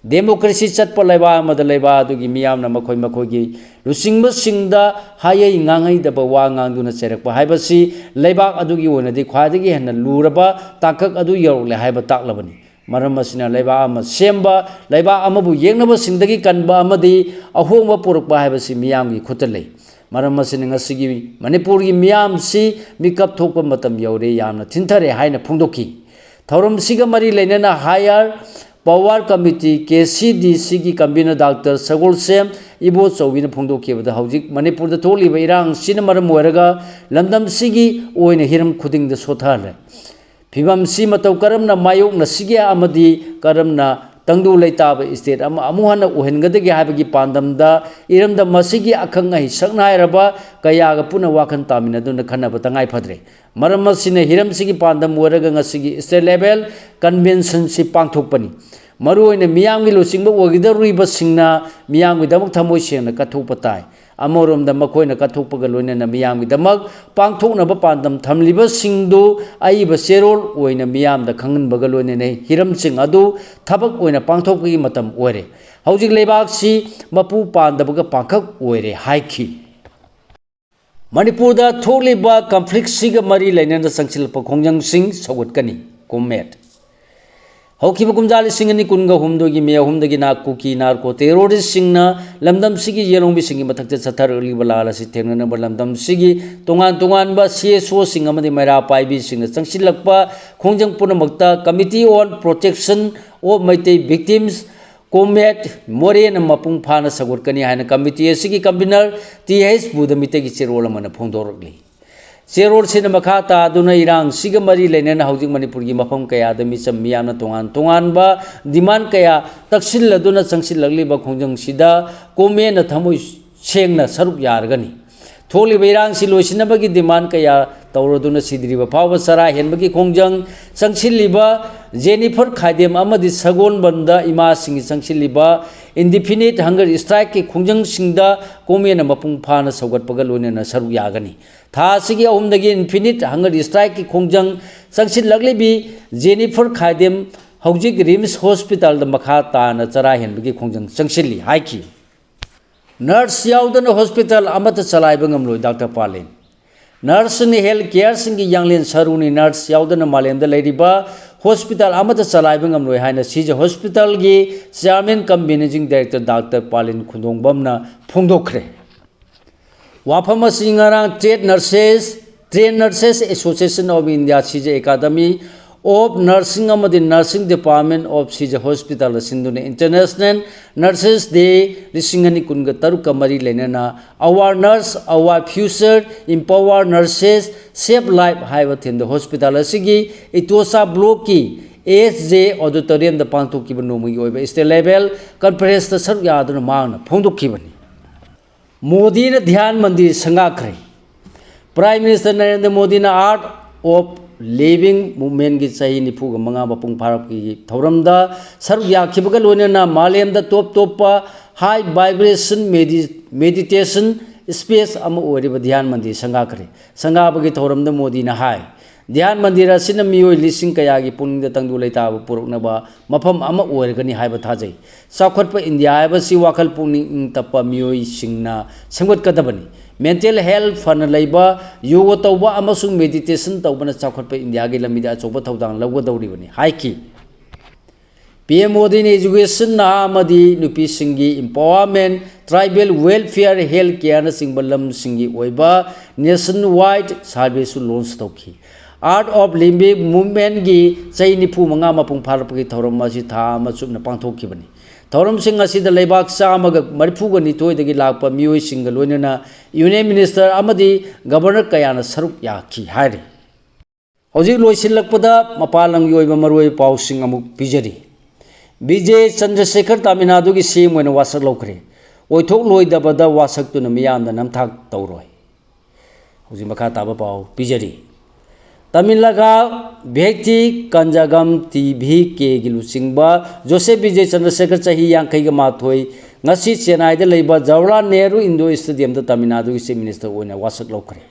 ꯗꯦꯃꯣꯀ꯭ꯔꯦꯁꯤ ꯆꯠꯄ ꯂꯩꯕꯥꯛ ꯑꯃꯗ ꯂꯩꯕꯥꯛ ꯑꯗꯨꯒꯤ ꯃꯤꯌꯥꯝꯅ ꯃꯈꯣꯏ ꯃꯈꯣꯏꯒꯤ ꯂꯨꯆꯤꯡꯕꯁꯤꯡꯗ ꯍꯥꯏꯍꯩ ꯉꯥꯡꯍꯩꯗꯕ ꯋꯥ ꯉꯥꯡꯗꯨꯅ ꯆꯩꯔꯛꯄ ꯍꯥꯏꯕꯁꯤ ꯂꯩꯕꯥꯛ ꯑꯗꯨꯒꯤ ꯑꯣꯏꯅꯗꯤ ꯈ꯭ꯋꯥꯏꯗꯒꯤ ꯍꯦꯟꯅ ꯂꯨꯔꯕ ꯇꯥꯡꯀꯛ ꯑꯗꯨ ꯌꯧꯔꯛꯂꯦ ꯍꯥꯏꯕ ꯇꯥꯛꯂꯕꯅꯤ꯫ ꯃꯔꯝ ꯑꯁꯤꯅ ꯂꯩꯕꯥꯛ ꯑꯃ ꯁꯦꯝꯕ, ꯂꯩꯕꯥꯛ ꯑꯃꯕꯨ ꯌꯦꯛꯅꯕꯁꯤꯡꯗꯒꯤ ꯀꯟꯕ ꯑꯃꯗꯤ ꯑꯍꯣꯡꯕ ꯄꯨꯔꯛꯄ ꯍꯥꯏꯕꯁꯤ ꯃꯤꯌꯥꯝꯒꯤ ꯈꯨꯠꯇ ꯂꯩ꯫ ꯃꯔꯝ ꯑꯁꯤꯅ ꯉꯁꯤꯒꯤ ꯃꯅꯤꯄꯨꯔꯒꯤ ꯃꯤꯌꯥꯝꯁꯤ ꯃꯤꯀꯞ ꯊꯣꯛꯄ ꯃꯇꯝ ꯌꯧꯔꯦ, ꯌꯥꯝꯅ ꯊꯤꯟꯊꯔꯦ ꯍꯥꯏꯅ ꯐꯣꯡꯗꯣꯛꯈꯤ꯫ ꯊꯧꯔꯝꯁꯤꯒ ꯃꯔꯤ ꯂꯩꯅꯅ higher power committee, K C ꯗꯤ ꯁꯤꯒꯤ ꯀꯟꯚꯤꯅꯔ ꯗꯥꯛꯇꯔ ꯁꯒꯣꯜꯁꯦꯝ ꯏꯕꯣꯆꯧꯕꯤꯅ ꯐꯣꯡꯗꯣꯛꯈꯤꯕꯗ, ꯍꯧꯖꯤꯛ ꯃꯅꯤꯄꯨꯔꯗ ꯊꯣꯛꯂꯤꯕ ꯏꯔꯥꯡꯁꯤꯅ ꯃꯔꯝ ꯑꯣꯏꯔꯒ ꯂꯝꯗꯝꯁꯤꯒꯤ ꯑꯣꯏꯅ ꯍꯤꯔꯝ ꯈꯨꯗꯤꯡꯗ ꯁꯣꯊꯍꯜꯂꯦ꯫ ꯐꯤꯕꯝꯁꯤ ꯃꯇꯧ ꯀꯔꯝꯅ ꯃꯥꯌꯣꯛꯅꯁꯤꯒꯦ ꯑꯃꯗꯤ ꯀꯔꯝꯅ ꯇꯪꯗꯨ ꯂꯩꯇꯥꯕ ꯁ꯭ꯇꯦꯠ ꯑꯃ ꯑꯃꯨꯛ ꯍꯟꯅ ꯑꯣꯏꯍꯟꯒꯗꯒꯦ ꯍꯥꯏꯕꯒꯤ ꯄꯥꯟꯗꯝꯗ ꯏꯔꯝꯗꯝ ꯑꯁꯤꯒꯤ ꯑꯈꯪ ꯑꯍꯩ ꯁꯛꯅꯥꯏꯔꯕ ꯀꯌꯥꯒ ꯄꯨꯟꯅ ꯋꯥꯈꯜ ꯇꯥꯃꯤꯟꯅꯗꯨꯅ ꯈꯟꯅꯕ ꯇꯉꯥꯏ ꯐꯗ꯭ꯔꯦ꯫ ꯃꯔꯝ ꯑꯁꯤꯅ ꯍꯤꯔꯝꯁꯤꯒꯤ ꯄꯥꯟꯗꯝ ꯑꯣꯏꯔꯒ ꯉꯁꯤꯒꯤ ꯁ꯭ꯇꯦꯠ ꯂꯦꯚꯦꯜ ꯀꯟꯚꯦꯟꯁꯟꯁꯤ ꯄꯥꯡꯊꯣꯛꯄꯅꯤ꯫ ꯃꯔꯨꯑꯣꯏꯅ ꯃꯤꯌꯥꯝꯒꯤ ꯂꯨꯆꯤꯡꯕ ꯑꯣꯏꯒꯗꯧꯔꯤꯕꯁꯤꯡꯅ ꯃꯤꯌꯥꯝꯒꯤꯗꯃꯛ ꯊꯃꯣꯏ ꯁꯦꯡꯅ ꯀꯠꯊꯣꯛꯄ ꯇꯥꯏ꯫ ꯑꯃꯔꯣꯝꯗ ꯃꯈꯣꯏꯅ ꯀꯠꯊꯣꯛꯄꯒ ꯂꯣꯏꯅꯅ ꯃꯤꯌꯥꯝꯒꯤꯗꯃꯛ ꯄꯥꯡꯊꯣꯛꯅꯕ ꯄꯥꯟꯗꯝ ꯊꯝꯂꯤꯕꯁꯤꯡꯗꯨ ꯑꯏꯕ ꯆꯦꯔꯣꯜ ꯑꯣꯏꯅ ꯃꯤꯌꯥꯝꯗ ꯈꯪꯍꯟꯕꯒ ꯂꯣꯏꯅꯅ ꯍꯤꯔꯝꯁꯤꯡ ꯑꯗꯨ ꯊꯕꯛ ꯑꯣꯏꯅ ꯄꯥꯡꯊꯣꯛꯄꯒꯤ ꯃꯇꯝ ꯑꯣꯏꯔꯦ꯫ ꯍꯧꯖꯤꯛ ꯂꯩꯕꯥꯛꯁꯤ ꯃꯄꯨ ꯄꯥꯟꯗꯕꯒ ꯄꯥꯡꯈꯛ ꯑꯣꯏꯔꯦ ꯍꯥꯏꯈꯤ꯫ ꯃꯅꯤꯄꯨꯔꯗ ꯊꯣꯛꯂꯤꯕ ꯀꯟꯐ꯭ꯂꯤꯛꯁꯤꯒ ꯃꯔꯤ ꯂꯩꯅꯅ ꯆꯪꯁꯤꯜꯂꯛꯄ ꯈꯣꯡꯖꯪꯁꯤꯡ ꯁꯧꯒꯠꯀꯅꯤ꯫ ꯀꯣꯃꯦꯠ꯫ ꯍꯧꯈꯤꯕ ꯀꯨꯝꯖꯥ ꯂꯤꯁꯤꯡ ꯑꯅꯤ ꯀꯨꯟꯒ ꯍꯨꯝꯗꯣꯏꯒꯤ ꯃꯦ ꯑꯍꯨꯝꯗꯒꯤꯅ ꯀꯨꯀꯤ ꯅꯥꯔꯀꯣ ꯇꯦꯔꯣꯔꯤꯁꯁꯤꯡꯅ ꯂꯝꯗꯝꯁꯤꯒꯤ ꯌꯦꯂꯣꯡꯕꯤꯁꯤꯡꯒꯤ ꯃꯊꯛꯇ ꯆꯠꯊꯔꯛꯂꯤꯕ ꯂꯥꯜ ꯑꯁꯤ ꯊꯦꯡꯅꯅꯕ ꯂꯝꯗꯝꯁꯤꯒꯤ ꯇꯣꯉꯥꯟ ꯇꯣꯉꯥꯟꯕ ꯁꯤ ꯑꯦꯁ ꯑꯣꯁꯤꯡ ꯑꯃꯗꯤ ꯃꯩꯔꯥ ꯄꯥꯏꯕꯤꯁꯤꯡꯅ ꯆꯪꯁꯤꯜꯂꯛꯄ ꯈꯣꯡꯖꯪ ꯄꯨꯝꯅꯃꯛꯇ Committee on Protection of Meitei Victims, COMET, ꯃꯣꯔꯦꯅ ꯃꯄꯨꯡ ꯐꯥꯅ ꯁꯧꯒꯠꯀꯅꯤ ꯍꯥꯏꯅ ꯀꯃꯤꯇꯤ ꯑꯁꯤꯒꯤ ꯀꯟꯚꯤꯅꯔ ꯇꯤ ꯑꯩꯆ ꯕꯨꯙꯃꯤꯇꯒꯤ ꯆꯦꯔꯣꯜ ꯑꯃꯅ ꯐꯣꯡꯗꯣꯔꯛꯂꯤ꯫ ꯆꯦꯔꯣꯜꯁꯤꯅ ꯃꯈꯥ ꯇꯥꯗꯨꯅ ꯏꯔꯥꯡꯁꯤꯒ ꯃꯔꯤ ꯂꯩꯅꯅ ꯍꯧꯖꯤꯛ ꯃꯅꯤꯄꯨꯔꯒꯤ ꯃꯐꯝ ꯀꯌꯥꯗ ꯃꯤꯆꯝ ꯃꯤꯌꯥꯝꯅ ꯇꯣꯉꯥꯟ ꯇꯣꯉꯥꯟꯕ ꯗꯤꯃꯥꯟ ꯀꯌꯥ ꯇꯛꯁꯤꯜꯂꯗꯨꯅ ꯆꯪꯁꯤꯜꯂꯛꯂꯤꯕ ꯈꯣꯡꯖꯪꯁꯤꯗ ꯀꯣꯃꯦꯠꯅ ꯊꯃꯣꯏ ꯁꯦꯡꯅ ꯁꯔꯨꯛ ꯌꯥꯔꯒꯅꯤ꯫ ꯊꯣꯛꯂꯤꯕ ꯏꯔꯥꯡꯁꯤ ꯂꯣꯏꯁꯤꯟꯅꯕꯒꯤ ꯗꯤꯃꯥꯟ ꯀꯌꯥ ꯇꯧꯔꯗꯨꯅ ꯁꯤꯗ꯭ꯔꯤꯕ ꯐꯥꯎꯕ ꯆꯔꯥ ꯍꯦꯟꯕꯒꯤ ꯈꯣꯡꯖꯪ ꯆꯪꯁꯤꯜꯂꯤꯕ ꯖꯦꯅꯤꯐꯔ ꯈꯥꯏꯗꯦꯝ ꯑꯃꯗꯤ ꯁꯒꯣꯜꯕꯟꯗ ꯏꯃꯥꯁꯤꯡꯒꯤ ꯆꯪꯁꯤꯜꯂꯤꯕ indefinite hunger strikeꯀꯤ ꯈꯣꯡꯖꯪꯁꯤꯡꯗ ꯒꯣꯔꯃꯦꯟꯅ ꯃꯄꯨꯡ ꯐꯥꯅ ꯁꯧꯒꯠꯄꯒ ꯂꯣꯏꯅꯅ ꯁꯔꯨꯛ ꯌꯥꯒꯅꯤ꯫ ꯊꯥ ꯑꯁꯤꯒꯤ ꯑꯍꯨꯝꯗꯒꯤ indefinite hunger strikeꯀꯤ ꯈꯣꯡꯖꯪ ꯆꯪꯁꯤꯜꯂꯛꯂꯤꯕꯤ ꯖꯦꯅꯤꯐꯔ ꯈꯥꯏꯗꯦꯝ ꯍꯧꯖꯤꯛ ꯔꯤꯝꯁ ꯍꯣꯁꯄꯤꯇꯥꯜꯗ ꯃꯈꯥ ꯇꯥꯅ ꯆꯔꯥ ꯍꯦꯟꯕꯒꯤ ꯈꯣꯡꯖꯪ ꯆꯪꯁꯤꯜꯂꯤ ꯍꯥꯏꯈꯤ꯫ ꯅꯔꯁ ꯌꯥꯎꯗꯅ ꯍꯣꯁꯄꯤꯇꯥꯜ ꯑꯃꯠꯇ ꯆꯂꯥꯏꯕ ꯉꯝꯂꯣꯏ, ꯗꯥꯛꯇꯔ ꯄꯥꯂꯤꯟ꯫ ꯅꯔꯁꯁꯤꯡꯅ ꯍꯦꯜꯊ ꯀꯦꯌꯔꯁꯤꯡꯒꯤ ꯌꯥꯡꯂꯦꯟ ꯁꯔꯨꯅꯤ꯫ ꯅꯔꯁ ꯌꯥꯎꯗꯅ ꯃꯥꯂꯦꯝꯗ ꯂꯩꯔꯤꯕ ꯍꯣꯁꯄꯤꯇꯥꯜ ꯑꯃꯠꯇ ꯆꯂꯥꯏꯕ ꯉꯝꯂꯣꯏ ꯍꯥꯏꯅ ꯁꯤꯖ ꯍꯣꯁꯄꯤꯇꯥꯜꯒꯤ chairman cum managing director doctor Palin ꯈꯨꯟꯗꯣꯡꯕꯝꯅ ꯐꯣꯡꯗꯣꯛꯈ꯭ꯔꯦ꯫ ꯋꯥꯐꯝ ꯑꯁꯤ ꯉꯔꯥꯡ trained nurses, Trained Nurses Association of India, Shija Academy of Nursing ꯑꯃꯗꯤ Nursing Department of Shija Hospital ꯁꯤꯟꯗꯨꯅ International Nurses Day ꯂꯤꯁꯤꯡ ꯑꯅꯤ ꯀꯨꯟꯒ ꯇꯔꯨꯛꯀ ꯃꯔꯤ ꯂꯩꯅꯅ Our Nurse, Our Future, Empower Nurses, Save Life ꯍꯥꯏꯕ ꯊꯤꯝꯗ ꯍꯣꯁꯄꯤꯇꯥꯜ ꯑꯁꯤꯒꯤ ꯏꯇꯣꯆꯥ ꯕ꯭ꯂꯣꯛꯀꯤ ꯑꯦꯁ ꯖꯦ ꯑꯣꯗꯤꯇꯣꯔꯤꯌꯝꯗ ꯄꯥꯡꯊꯣꯛꯈꯤꯕ ꯅꯣꯡꯃꯒꯤ ꯑꯣꯏꯕ state level conferenceꯇ ꯁꯔꯨꯛ ꯌꯥꯗꯨꯅ ꯃꯍꯥꯛꯅ ꯐꯣꯡꯗꯣꯛꯈꯤꯕꯅꯤ꯫ ꯃꯣꯗꯤꯅ ꯙ꯭ꯌꯥꯟ ꯃꯟꯗꯤꯔ ꯁꯪꯒꯥꯈ꯭ꯔꯦ꯫ Prime Minister ꯅꯔꯦꯟꯗ꯭ꯔ ꯃꯣꯗꯤꯅ Art of Living Movementꯀꯤ ꯆꯍꯤ ꯅꯤꯐꯨꯒ ꯃꯉꯥ ꯃꯄꯨꯡ ꯐꯥꯔꯛꯄꯒꯤ ꯊꯧꯔꯝꯗ ꯁꯔꯨꯛ ꯌꯥꯈꯤꯕꯒ ꯂꯣꯏꯅꯅ ꯃꯥꯂꯦꯝꯗ ꯇꯣꯞ ꯇꯣꯞꯄ high vibration medi-, meditation space ꯑꯃ ꯑꯣꯏꯔꯤꯕ ꯙ꯭ꯌꯥꯟ ꯃꯟꯗꯤꯔ ꯁꯪꯒꯥꯈ꯭ꯔꯦ꯫ ꯁꯪꯒꯥꯕꯒꯤ ꯊꯧꯔꯝꯗ ꯃꯣꯗꯤꯅ ꯍꯥꯏ, ꯙ꯭ꯌꯥꯟ ꯃꯟꯗꯤꯔ ꯑꯁꯤꯅ ꯃꯤꯑꯣꯏ ꯂꯤꯁꯤꯡ ꯀꯌꯥꯒꯤ ꯄꯨꯛꯅꯤꯡꯗ ꯇꯪꯗꯨ ꯂꯩꯇꯥꯕ ꯄꯨꯔꯛꯅꯕ ꯃꯐꯝ ꯑꯃ ꯑꯣꯏꯔꯒꯅꯤ ꯍꯥꯏꯕ ꯊꯥꯖꯩ꯫ ꯆꯥꯎꯈꯠꯄ ꯏꯟꯗꯤꯌꯥ ꯍꯥꯏꯕꯁꯤ ꯋꯥꯈꯜ ꯄꯨꯛꯅꯤꯡ ꯏꯪ ꯇꯞꯄ ꯃꯤꯑꯣꯏꯁꯤꯡꯅ ꯁꯦꯝꯒꯠꯀꯗꯕꯅꯤ꯫ Mental health ꯐꯅ ꯂꯩꯕ, ꯌꯣꯒ ꯇꯧꯕ ꯑꯃꯁꯨꯡ meditation ꯇꯧꯕꯅ ꯆꯥꯎꯈꯠꯄ ꯏꯟꯗꯤꯌꯥꯒꯤ ꯂꯝꯕꯤꯗ ꯑꯆꯧꯕ ꯊꯧꯗꯥꯡ ꯂꯧꯒꯗꯧꯔꯤꯕꯅꯤ ꯍꯥꯏꯈꯤ꯫ ꯄꯤ ꯑꯦꯝ ꯃꯣꯗꯤꯅ education, ꯅꯍꯥ ꯑꯃꯗꯤ ꯅꯨꯄꯤꯁꯤꯡꯒꯤ empowerment, tribal welfare, health careꯅꯆꯤꯡꯕ ꯂꯝꯁꯤꯡꯒꯤ ꯑꯣꯏꯕ nationwide surveyꯁꯨ launch ꯇꯧꯈꯤ꯫ Art of Living Movementꯀꯤ ꯆꯍꯤ ꯅꯤꯐꯨ ꯃꯉꯥ ꯃꯄꯨꯡ ꯐꯥꯔꯛꯄꯒꯤ ꯊꯧꯔꯝ ꯑꯁꯤ ꯊꯥ ꯑꯃ ꯆꯨꯞꯅ ꯄꯥꯡꯊꯣꯛꯈꯤꯕꯅꯤ꯫ ꯊꯧꯔꯝꯁꯤꯡ ꯑꯁꯤꯗ ꯂꯩꯕꯥꯛ ꯆꯥꯝꯃꯒ ꯃꯔꯤꯐꯨꯒ ꯅꯤꯊꯣꯏꯗꯒꯤ ꯂꯥꯛꯄ ꯃꯤꯑꯣꯏꯁꯤꯡꯒ ꯂꯣꯏꯅꯅ Union Minister ꯑꯃꯗꯤ Governor ꯀꯌꯥꯅ ꯁꯔꯨꯛ ꯌꯥꯈꯤ ꯍꯥꯏꯔꯤ꯫ ꯍꯧꯖꯤꯛ ꯂꯣꯏꯁꯤꯜꯂꯛꯄꯗ ꯃꯄꯥꯟ ꯂꯝꯒꯤ ꯑꯣꯏꯕ ꯃꯔꯨꯑꯣꯏꯕ ꯄꯥꯎꯁꯤꯡ ꯑꯃꯨꯛ ꯄꯤꯖꯔꯤ꯫ ꯕꯤꯖꯦ ꯆꯟꯗ꯭ꯔꯁꯦꯈꯔ ꯇꯥꯃꯤꯜ ꯅꯥꯗꯨꯒꯤ ꯁꯤ ꯑꯦꯝ ꯑꯣꯏꯅ ꯋꯥꯁꯛ ꯂꯧꯈ꯭ꯔꯦ꯫ ꯑꯣꯏꯊꯣꯛꯂꯣꯏꯗꯕꯗ ꯋꯥꯁꯛꯇꯨꯅ ꯃꯤꯌꯥꯝꯗ ꯅꯝꯊꯥꯛ ꯇꯧꯔꯣꯏ꯫ ꯍꯧꯖꯤꯛ ꯃꯈꯥ ꯇꯥꯕ ꯄꯥꯎ ꯄꯤꯖꯔꯤ꯫ ꯇꯃꯤꯂꯒꯥ ꯚꯦꯛꯇꯤ ꯀꯟꯖꯥꯒꯝ ꯇꯤ ꯚꯤ ꯀꯦꯒꯤ ꯂꯨꯆꯤꯡꯕ ꯖꯣꯁꯦꯐ ꯕꯤꯖꯦ ꯆꯟꯗ꯭ꯔꯁꯦꯈꯔ, ꯆꯍꯤ ꯌꯥꯡꯈꯩꯒ ꯃꯥꯊꯣꯏ, ꯉꯁꯤ ꯆꯦꯟꯅꯥꯏꯗ ꯂꯩꯕ ꯖꯋꯥꯍꯔꯂꯥꯜ ꯅꯦꯍꯔꯨ ꯏꯟꯗꯣꯔ ꯁ꯭ꯇꯦꯗꯤꯌꯝꯗ ꯇꯥꯃꯤꯜ ꯅꯥꯗꯨꯒꯤ ꯆꯤꯐ ꯃꯤꯅꯤꯁꯇꯔ ꯑꯣꯏꯅ ꯋꯥꯁꯛ ꯂꯧꯈ꯭ꯔꯦ꯫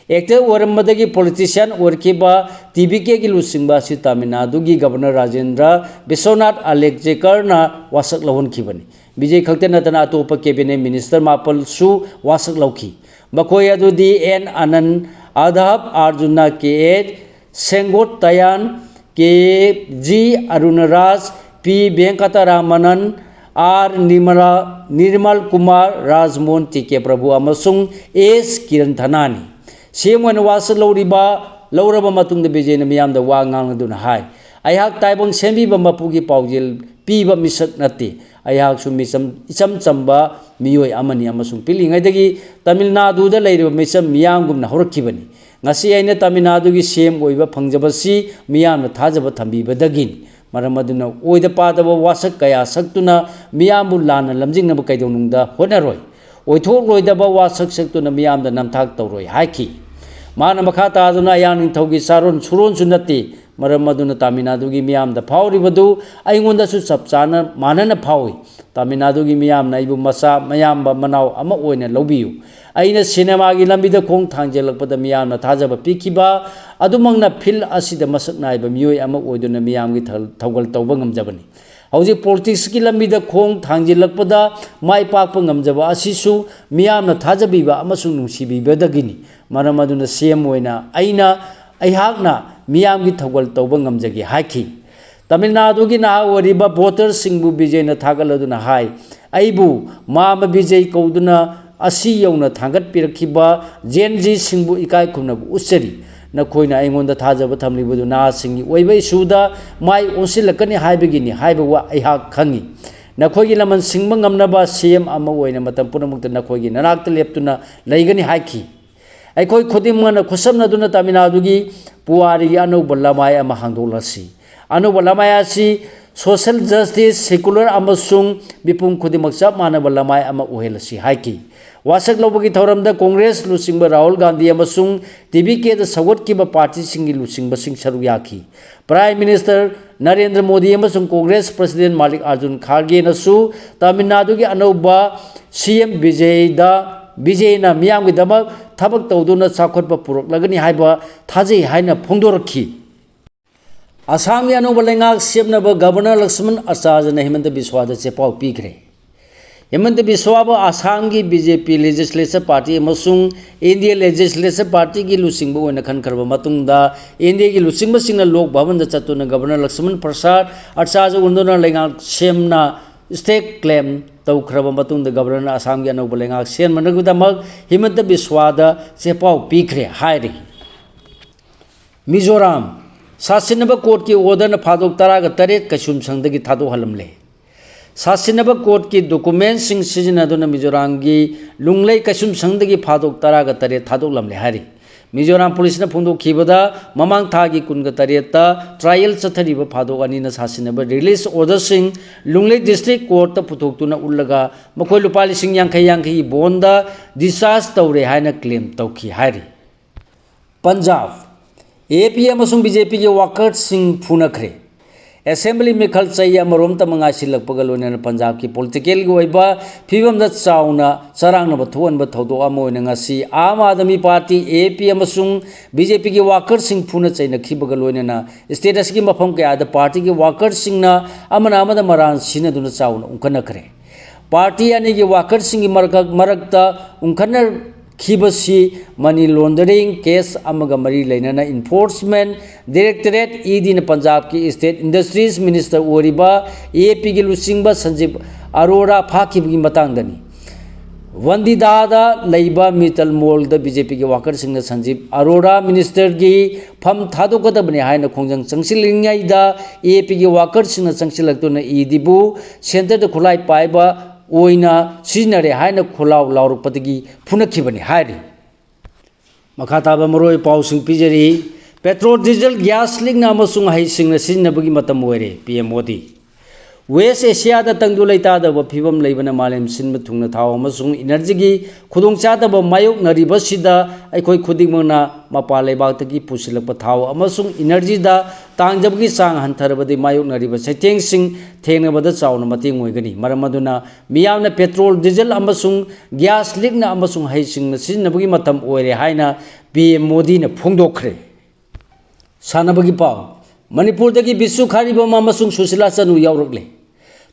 ꯑꯦꯛꯇꯔ ꯑꯣꯏꯔꯝꯕꯗꯒꯤ ꯄꯣꯂꯤꯇꯤꯁꯤꯌꯥꯟ ꯑꯣꯏꯔꯛꯈꯤꯕ ꯇꯤ ꯚꯤ ꯀꯦꯒꯤ ꯂꯨꯆꯤꯡꯕ ꯑꯁꯤ ꯇꯥꯃꯤꯜ ꯅꯥꯗꯨꯒꯤ ꯒꯕꯔꯅꯔ ꯔꯥꯖꯦꯟꯗ꯭ꯔ ꯕꯤꯁ꯭ꯋꯅꯥꯊ ꯑꯂꯦꯛꯖꯦꯀꯔꯅ ꯋꯥꯁꯛ ꯂꯧꯍꯟꯈꯤꯕꯅꯤ꯫ ꯕꯤꯖꯦ ꯈꯛꯇ ꯅꯠꯇꯅ ꯑꯇꯣꯞꯄ ꯀꯦꯕꯤꯅꯦꯠ ꯃꯤꯅꯤꯁꯇꯔ ꯃꯥꯄꯜꯁꯨ ꯋꯥꯁꯛ ꯂꯧꯈꯤ꯫ ꯃꯈꯣꯏ ꯑꯗꯨꯗꯤ N Anand, Aadhav Arjuna K A, Sengottaiyan, K G Arunraj, P Venkataraman, R Nirmala, Nirmal Kumar, Rajmohan T K Prabhu ꯑꯃꯁꯨꯡ ꯑꯦꯁ ꯀꯤꯔꯟ ꯊꯅꯥꯅꯤ꯫ ꯁꯤ ꯑꯦꯝ ꯑꯣꯏꯅ ꯋꯥꯁꯛ ꯂꯧꯔꯤꯕ, ꯂꯧꯔꯕ ꯃꯇꯨꯡꯗ ꯕꯤꯖꯦꯅ ꯃꯤꯌꯥꯝꯗ ꯋꯥ ꯉꯥꯡꯂꯗꯨꯅ ꯍꯥꯏ, "ꯑꯩꯍꯥꯛ ꯇꯥꯏꯕꯪ ꯁꯦꯝꯕꯤꯕ ꯃꯄꯨꯒꯤ ꯄꯥꯎꯖꯦꯜ ꯄꯤꯕ ꯃꯤꯁꯛ ꯅꯠꯇꯦ꯫ ꯑꯩꯍꯥꯛꯁꯨ ꯃꯤꯆꯝ, ꯏꯆꯝ ꯆꯝꯕ ꯃꯤꯑꯣꯏ ꯑꯃꯅꯤ ꯑꯃꯁꯨꯡ ꯄꯤꯛꯂꯤꯉꯩꯗꯒꯤ ꯇꯥꯃꯤꯜ ꯅꯥꯗꯨꯗ ꯂꯩꯔꯤꯕ ꯃꯤꯆꯝ ꯃꯤꯌꯥꯝꯒꯨꯝꯅ ꯍꯧꯔꯛꯈꯤꯕꯅꯤ꯫ ꯉꯁꯤ ꯑꯩꯅ ꯇꯥꯃꯤꯜ ꯅꯥꯗꯨꯒꯤ ꯁꯤ ꯑꯦꯝ ꯑꯣꯏꯕ ꯐꯪꯖꯕꯁꯤ ꯃꯤꯌꯥꯝꯅ ꯊꯥꯖꯕ ꯊꯝꯕꯤꯕꯗꯒꯤꯅꯤ꯫ ꯃꯔꯝ ꯑꯗꯨꯅ ꯑꯣꯏꯗ ꯄꯥꯗꯕ ꯋꯥꯁꯛ ꯀꯌꯥ ꯁꯛꯇꯨꯅ ꯃꯤꯌꯥꯝꯕꯨ ꯂꯥꯟꯅ ꯂꯝꯖꯤꯡꯅꯕ ꯀꯩꯗꯧꯅꯨꯡꯗ ꯍꯣꯠꯅꯔꯣꯏ꯫ ꯑꯣꯏꯊꯣꯛꯂꯣꯏꯗꯕ ꯋꯥꯁꯛ ꯁꯛꯇꯨꯅ ꯃꯤꯌꯥꯝꯗ ꯅꯝꯊꯥꯛ ꯇꯧꯔꯣꯏ" ꯍꯥꯏꯈꯤ꯫ ꯃꯥꯅ ꯃꯈꯥ ꯇꯥꯗꯨꯅ, "ꯑꯩꯍꯥꯛ ꯅꯤꯡꯊꯧꯒꯤ ꯆꯥꯔꯣꯟ ꯁꯨꯔꯣꯟꯁꯨ ꯅꯠꯇꯦ, ꯃꯔꯝ ꯑꯗꯨꯅ ꯇꯥꯃꯤꯜ ꯅꯥꯗꯨꯒꯤ ꯃꯤꯌꯥꯝꯗ ꯐꯥꯎꯔꯤꯕꯗꯨ ꯑꯩꯉꯣꯟꯗꯁꯨ ꯆꯞ ꯆꯥꯅ ꯃꯥꯟꯅꯅ ꯐꯥꯎꯏ꯫ ꯇꯥꯃꯤꯜ ꯅꯥꯗꯨꯒꯤ ꯃꯤꯌꯥꯝꯅ ꯑꯩꯕꯨ ꯃꯆꯥ ꯃꯌꯥꯝꯕ ꯃꯅꯥꯎ ꯑꯃ ꯑꯣꯏꯅ ꯂꯧꯕꯤꯌꯨ꯫ ꯑꯩꯅ ꯁꯤꯅꯦꯃꯥꯒꯤ ꯂꯝꯕꯤꯗ ꯈꯣꯡ ꯊꯥꯡꯖꯤꯜꯂꯛꯄꯗ ꯃꯤꯌꯥꯝꯅ ꯊꯥꯖꯕ ꯄꯤꯈꯤꯕ ꯑꯗꯨꯃꯛꯅ ꯐꯤꯜꯗ ꯑꯁꯤꯗ ꯃꯁꯛ ꯅꯥꯏꯕ ꯃꯤꯑꯣꯏ ꯑꯃ ꯑꯣꯏꯗꯨꯅ ꯃꯤꯌꯥꯝꯒꯤ ꯊꯧ-, ꯊꯧꯒꯜ ꯇꯧꯕ ꯉꯝꯖꯕꯅꯤ꯫ ꯍꯧꯖꯤꯛ ꯄꯣꯂꯤꯇꯤꯛꯁꯀꯤ ꯂꯝꯕꯤꯗ ꯈꯣꯡ ꯊꯥꯡꯖꯤꯜꯂꯛꯄꯗ ꯃꯥꯏ ꯄꯥꯛꯄ ꯉꯝꯖꯕ ꯑꯁꯤꯁꯨ ꯃꯤꯌꯥꯝꯅ ꯊꯥꯖꯕꯤꯕ ꯑꯃꯁꯨꯡ ꯅꯨꯡꯁꯤꯕꯤꯕꯗꯒꯤꯅꯤ꯫ ꯃꯔꯝ ꯑꯗꯨꯅ ꯁꯤ ꯑꯦꯝ ꯑꯣꯏꯅ ꯑꯩꯅ, ꯑꯩꯍꯥꯛꯅ ꯃꯤꯌꯥꯝꯒꯤ ꯊꯧꯒꯜ ꯇꯧꯕ ꯉꯝꯖꯒꯦ" ꯍꯥꯏꯈꯤ꯫ ꯇꯥꯃꯤꯜ ꯅꯥꯗꯨꯒꯤ ꯅꯍꯥ ꯑꯣꯏꯔꯤꯕ ꯚꯣꯇꯔꯁꯤꯡꯕꯨ ꯕꯤꯖꯦꯅ ꯊꯥꯒꯠꯂꯗꯨꯅ ꯍꯥꯏ, "ꯑꯩꯕꯨ ꯃꯥꯃ ꯕꯤꯖꯦ ꯀꯧꯗꯨꯅ ꯑꯁꯤ ꯌꯧꯅ ꯊꯥꯡꯒꯠꯄꯤꯔꯛꯈꯤꯕ ꯖꯦꯟ ꯖꯤꯁꯤꯡꯕꯨ ꯏꯀꯥꯏ ꯈꯨꯝꯅꯕ ꯎꯠꯆꯔꯤ꯫ ꯅꯈꯣꯏꯅ ꯑꯩꯉꯣꯟꯗ ꯊꯥꯖꯕ ꯊꯝꯂꯤꯕꯗꯨ ꯅꯍꯥꯁꯤꯡꯒꯤ ꯑꯣꯏꯕ ꯏꯁꯨꯗ ꯃꯥꯏ ꯑꯣꯟꯁꯤꯜꯂꯛꯀꯅꯤ ꯍꯥꯏꯕꯒꯤꯅꯤ ꯍꯥꯏꯕ ꯋꯥ ꯑꯩꯍꯥꯛ ꯈꯪꯏ꯫ ꯅꯈꯣꯏꯒꯤ ꯂꯃꯟ ꯁꯤꯡꯕ ꯉꯝꯅꯕ ꯁꯤ ꯑꯦꯝ ꯑꯃ ꯑꯣꯏꯅ ꯃꯇꯝ ꯄꯨꯝꯅꯃꯛꯇ ꯅꯈꯣꯏꯒꯤ ꯅꯅꯥꯛꯇ ꯂꯦꯞꯇꯨꯅ ꯂꯩꯒꯅꯤ" ꯍꯥꯏꯈꯤ꯫ ꯑꯩꯈꯣꯏ ꯈꯨꯗꯤꯡꯃꯛꯅ ꯈꯨꯠꯁꯝꯅꯗꯨꯅ ꯇꯥꯃꯤꯜ ꯅꯥꯗꯨꯒꯤ ꯄꯨꯋꯥꯔꯤꯒꯤ ꯑꯅꯧꯕ ꯂꯃꯥꯏ ꯑꯃ ꯍꯥꯡꯗꯣꯛꯂꯁꯤ꯫ ꯑꯅꯧꯕ ꯂꯃꯥꯏ ꯑꯁꯤ social justice, secular ꯑꯃꯁꯨꯡ ꯃꯤꯄꯨꯝ ꯈꯨꯗꯤꯡꯃꯛ ꯆꯞ ꯃꯥꯟꯅꯕ ꯂꯃꯥꯏ ꯑꯃ ꯑꯣꯏꯍꯜꯂꯁꯤ ꯍꯥꯏꯈꯤ꯫ ꯋꯥꯁꯛ ꯂꯧꯕꯒꯤ ꯊꯧꯔꯝꯗ ꯀꯣꯡꯒ꯭ꯔꯦꯁ ꯂꯨꯆꯤꯡꯕ ꯔꯥꯍꯨꯜ ꯒꯥꯟꯙꯤ ꯑꯃꯁꯨꯡ ꯇꯤ ꯚꯤ ꯀꯦꯗ ꯁꯧꯒꯠꯈꯤꯕ ꯄꯥꯔꯇꯤꯁꯤꯡꯒꯤ ꯂꯨꯆꯤꯡꯕꯁꯤꯡ ꯁꯔꯨꯛ ꯌꯥꯈꯤ꯫ Prime Minister ꯅꯔꯦꯟꯗ꯭ꯔ ꯃꯣꯗꯤ ꯑꯃꯁꯨꯡ ꯀꯣꯡꯒ꯭ꯔꯦꯁ President ꯃꯥꯂꯤꯛ ꯑꯥꯔꯖꯨꯟ ꯈꯥꯔꯒꯦꯅꯁꯨ ꯇꯥꯃꯤꯜ ꯅꯥꯗꯨꯒꯤ ꯑꯅꯧꯕ ꯁꯤ ꯑꯦꯝ ꯕꯤꯖꯦꯗ, ꯕꯤꯖꯦꯅ ꯃꯤꯌꯥꯝꯒꯤꯗꯃꯛ ꯊꯕꯛ ꯇꯧꯗꯨꯅ ꯆꯥꯎꯈꯠꯄ ꯄꯨꯔꯛꯂꯒꯅꯤ ꯍꯥꯏꯕ ꯊꯥꯖꯩ ꯍꯥꯏꯅ ꯐꯣꯡꯗꯣꯔꯛꯈꯤ꯫ ꯑꯁꯥꯝꯒꯤ ꯑꯅꯧꯕ ꯂꯩꯉꯥꯛ ꯁꯦꯝꯅꯕ ꯒꯕꯔꯅꯔ ꯂꯛꯁꯃꯟ ꯑꯆꯥꯔꯌꯅ ꯍꯤꯃꯟꯇ ꯕꯤꯁ꯭ꯋꯥꯗ ꯆꯦꯄꯥꯎ ꯄꯤꯈ꯭ꯔꯦ꯫ ꯍꯤꯃꯟꯇ ꯕꯤꯁ꯭ꯋꯥꯕꯨ ꯑꯁꯥꯝꯒꯤ ꯕꯤ ꯖꯦ ꯄꯤ Legislature Party ꯑꯃꯁꯨꯡ ꯏꯟꯗꯤꯌꯥ Legislature Partyꯒꯤ ꯂꯨꯆꯤꯡꯕ ꯑꯣꯏꯅ ꯈꯟꯈ꯭ꯔꯕ ꯃꯇꯨꯡꯗ, ꯏꯟꯗꯤꯌꯥꯒꯤ ꯂꯨꯆꯤꯡꯕꯁꯤꯡꯅ ꯂꯣꯛ ꯚꯕꯟꯗ ꯆꯠꯇꯨꯅ ꯒꯕꯔꯅꯔ ꯂꯛꯁꯃꯟ ꯄ꯭ꯔꯁꯥꯗ ꯑꯆꯥꯔꯌ ꯎꯅꯗꯨꯅ ꯂꯩꯉꯥꯛ ꯁꯦꯝꯅ stake claim ꯇꯧꯈ꯭ꯔꯕ ꯃꯇꯨꯡꯗ, ꯒꯕꯔꯅꯔꯅ ꯑꯁꯥꯝꯒꯤ ꯑꯅꯧꯕ ꯂꯩꯉꯥꯛ ꯁꯦꯝꯅꯅꯕꯒꯤꯗꯃꯛ ꯍꯤꯃꯟꯇ ꯕꯤꯁ꯭ꯋꯥꯗ ꯆꯦꯄꯥꯎ ꯄꯤꯈ꯭ꯔꯦ ꯍꯥꯏꯔꯤ꯫ ꯃꯤꯖꯣꯔꯥꯝ, ꯁꯥꯁꯤꯟꯅꯕ ꯀꯣꯔꯠꯀꯤ ꯑꯣꯔꯗꯔꯅ ꯐꯥꯗꯣꯛ ꯇꯔꯥꯒ ꯇꯔꯦꯠ ꯀꯩꯁꯨꯝꯁꯪꯗꯒꯤ ꯊꯥꯗꯣꯛꯍꯜꯂꯝꯂꯦ꯫ ꯁꯥꯁꯤꯟꯅꯕ ꯀꯣꯔꯠꯀꯤ ꯗꯣꯀꯨꯃꯦꯟꯁꯤꯡ ꯁꯤꯖꯤꯟꯅꯗꯨꯅ ꯃꯤꯖꯣꯔꯥꯝꯒꯤ ꯂꯨꯡꯂꯩ ꯀꯩꯁꯨꯝꯁꯪꯗꯒꯤ ꯐꯥꯗꯣꯛ ꯇꯔꯥꯒ ꯇꯔꯦꯠ ꯊꯥꯗꯣꯛꯂꯝꯂꯦ ꯍꯥꯏꯔꯤ꯫ ꯃꯤꯖꯣꯔꯥꯝ ꯄꯨꯂꯤꯁꯅ ꯐꯣꯡꯗꯣꯛꯈꯤꯕꯗ, ꯃꯃꯥꯡ ꯊꯥꯒꯤ ꯀꯨꯟꯒ ꯇꯔꯦꯠꯇ trial ꯆꯠꯊꯔꯤꯕ ꯐꯥꯗꯣꯛ ꯑꯅꯤꯅ ꯁꯥꯁꯤꯟꯅꯕ release orderꯁꯤꯡ ꯂꯨꯡꯂꯩ district courtꯇ ꯄꯨꯊꯣꯛꯇꯨꯅ ꯎꯠꯂꯒ, ꯃꯈꯣꯏ ꯂꯨꯄꯥ ꯂꯤꯁꯤꯡ ꯌꯥꯡꯈꯩ ꯌꯥꯡꯈꯩ bondꯗ discharge ꯇꯧꯔꯦ ꯍꯥꯏꯅ claim ꯇꯧꯈꯤ ꯍꯥꯏꯔꯤ꯫ ꯄꯟꯖꯥꯕ, ꯑꯦ ꯄꯤ ꯑꯃꯁꯨꯡ ꯕꯤ ꯖꯦ ꯄꯤꯒꯤ workerꯁꯤꯡ ꯐꯨꯅꯈ꯭ꯔꯦ꯫ Assembly ꯃꯤꯈꯜ ꯆꯍꯤ ꯑꯃꯔꯣꯝꯇ ꯃꯉꯥꯏ ꯁꯤꯜꯂꯛꯄꯒ ꯂꯣꯏꯅꯅ ꯄꯟꯖꯥꯕꯀꯤ politicalꯒꯤ ꯑꯣꯏꯕ ꯐꯤꯕꯝꯗ ꯆꯥꯎꯅ ꯆꯔꯥꯡꯅꯕ ꯊꯣꯛꯍꯟꯕ ꯊꯧꯗꯣꯛ ꯑꯃ ꯑꯣꯏꯅ ꯉꯁꯤ ꯑꯥꯝ ꯑꯥꯗꯃꯤ ꯄꯥꯔꯇꯤ, ꯑꯦ ꯄꯤ ꯑꯃꯁꯨꯡ ꯕꯤ ꯖꯦ ꯄꯤꯒꯤ workerꯁꯤꯡ ꯐꯨꯅ ꯆꯩꯅꯈꯤꯕꯒ ꯂꯣꯏꯅꯅ state ꯑꯁꯤꯒꯤ ꯃꯐꯝ ꯀꯌꯥꯗ ꯄꯥꯔꯇꯤꯒꯤ workerꯁꯤꯡꯅ ꯑꯃꯅ ꯑꯃꯗ ꯃꯔꯥꯜ ꯁꯤꯟꯅꯗꯨꯅ ꯆꯥꯎꯅ ꯎꯪꯈꯠꯅꯈ꯭ꯔꯦ꯫ ꯄꯥꯔꯇꯤ ꯑꯅꯤꯒꯤ workerꯁꯤꯡꯒꯤ ꯃꯔꯛ-, ꯃꯔꯛꯇ ꯎꯪꯈꯠꯅꯈꯤꯕꯁꯤ money laundering case ꯑꯃꯒ ꯃꯔꯤ ꯂꯩꯅꯅ Enforcement Directorate, EDꯅ ꯄꯟꯖꯥꯕꯀꯤ State Industries Minister ꯑꯣꯏꯔꯤꯕ ꯑꯦ ꯄꯤꯒꯤ ꯂꯨꯆꯤꯡꯕ ꯁꯟꯖꯤꯕ ꯑꯔꯣꯔꯥ ꯐꯥꯈꯤꯕꯒꯤ ꯃꯇꯥꯡꯗꯅꯤ꯫ ꯋꯟꯗꯤꯗꯥꯗ ꯂꯩꯕ Mittal Mallꯗ ꯕꯤ ꯖꯦ ꯄꯤꯒꯤ workerꯁꯤꯡꯅ ꯁꯟꯖꯤꯕ ꯑꯔꯣꯔꯥ ministerꯒꯤ ꯐꯝ ꯊꯥꯗꯣꯛꯀꯗꯕꯅꯤ ꯍꯥꯏꯅ ꯈꯣꯡꯖꯪ ꯆꯪꯁꯤꯜꯂꯤꯉꯩꯗ, ꯑꯦ ꯄꯤꯒꯤ workerꯁꯤꯡꯅ ꯆꯪꯁꯤꯜꯂꯛꯇꯨꯅ ꯏꯗꯤꯕꯨ centreꯗ ꯈꯨꯠꯂꯥꯏ ꯄꯥꯏꯕ ꯑꯣꯏꯅ ꯁꯤꯖꯤꯟꯅꯔꯦ ꯍꯥꯏꯅ ꯈꯣꯜꯂꯥꯎ ꯂꯥꯎꯔꯛꯄꯗꯒꯤ ꯐꯨꯅꯈꯤꯕꯅꯤ ꯍꯥꯏꯔꯤ꯫ ꯃꯈꯥ ꯇꯥꯕ ꯃꯔꯨꯑꯣꯏꯕ ꯄꯥꯎꯁꯤꯡ ꯄꯤꯖꯔꯤ꯫ ꯄꯦꯇ꯭ꯔꯣꯜ, ꯗꯤꯖꯜ, ꯒ꯭ꯌꯥꯁ ꯂꯤꯛꯅ ꯑꯃꯁꯨꯡ ꯍꯩꯁꯤꯡꯅ ꯁꯤꯖꯤꯟꯅꯕꯒꯤ ꯃꯇꯝ ꯑꯣꯏꯔꯦ, ꯄꯤ ꯑꯦꯝ ꯃꯣꯗꯤ꯫ ꯋꯦꯁ ꯑꯦꯁꯤꯌꯥꯗ ꯇꯪꯗꯨ ꯂꯩꯇꯥꯗꯕ ꯐꯤꯕꯝ ꯂꯩꯕꯅ ꯃꯥꯂꯦꯝ ꯁꯤꯟꯕ ꯊꯨꯡꯅ ꯊꯥꯎ ꯑꯃꯁꯨꯡ ꯏꯅꯔꯖꯤꯒꯤ ꯈꯨꯗꯣꯡꯆꯥꯗꯕ ꯃꯥꯌꯣꯛꯅꯔꯤꯕꯁꯤꯗ ꯑꯩꯈꯣꯏ ꯈꯨꯗꯤꯡꯃꯛꯅ ꯃꯄꯥꯟ ꯂꯩꯕꯥꯛꯇꯒꯤ ꯄꯨꯁꯤꯜꯂꯛꯄ ꯊꯥꯎ ꯑꯃꯁꯨꯡ ꯏꯅꯔꯖꯤꯗ ꯇꯥꯡꯖꯕꯒꯤ ꯆꯥꯡ ꯍꯟꯊꯔꯕꯗꯤ ꯃꯥꯌꯣꯛꯅꯔꯤꯕ ꯆꯩꯊꯦꯡꯁꯤꯡ ꯊꯦꯡꯅꯕꯗ ꯆꯥꯎꯅ ꯃꯇꯦꯡ ꯑꯣꯏꯒꯅꯤ꯫ ꯃꯔꯝ ꯑꯗꯨꯅ ꯃꯤꯌꯥꯝꯅ ꯄꯦꯇ꯭ꯔꯣꯜ, ꯗꯤꯖꯜ ꯑꯃꯁꯨꯡ ꯒ꯭ꯌꯥꯁ ꯂꯤꯛꯅ ꯑꯃꯁꯨꯡ ꯍꯩꯁꯤꯡꯅ ꯁꯤꯖꯤꯟꯅꯕꯒꯤ ꯃꯇꯝ ꯑꯣꯏꯔꯦ ꯍꯥꯏꯅ ꯄꯤ ꯑꯦꯝ ꯃꯣꯗꯤꯅ ꯐꯣꯡꯗꯣꯛꯈ꯭ꯔꯦ꯫ ꯁꯥꯟꯅꯕꯒꯤ ꯄꯥꯎ꯫ ꯃꯅꯤꯄꯨꯔꯗꯒꯤ ꯕꯤꯁꯨ ꯈꯥꯔꯤꯕꯝ ꯑꯃꯁꯨꯡ ꯁꯨꯁꯤꯂꯥ ꯆꯅꯨ ꯌꯥꯎꯔꯛꯂꯦ꯫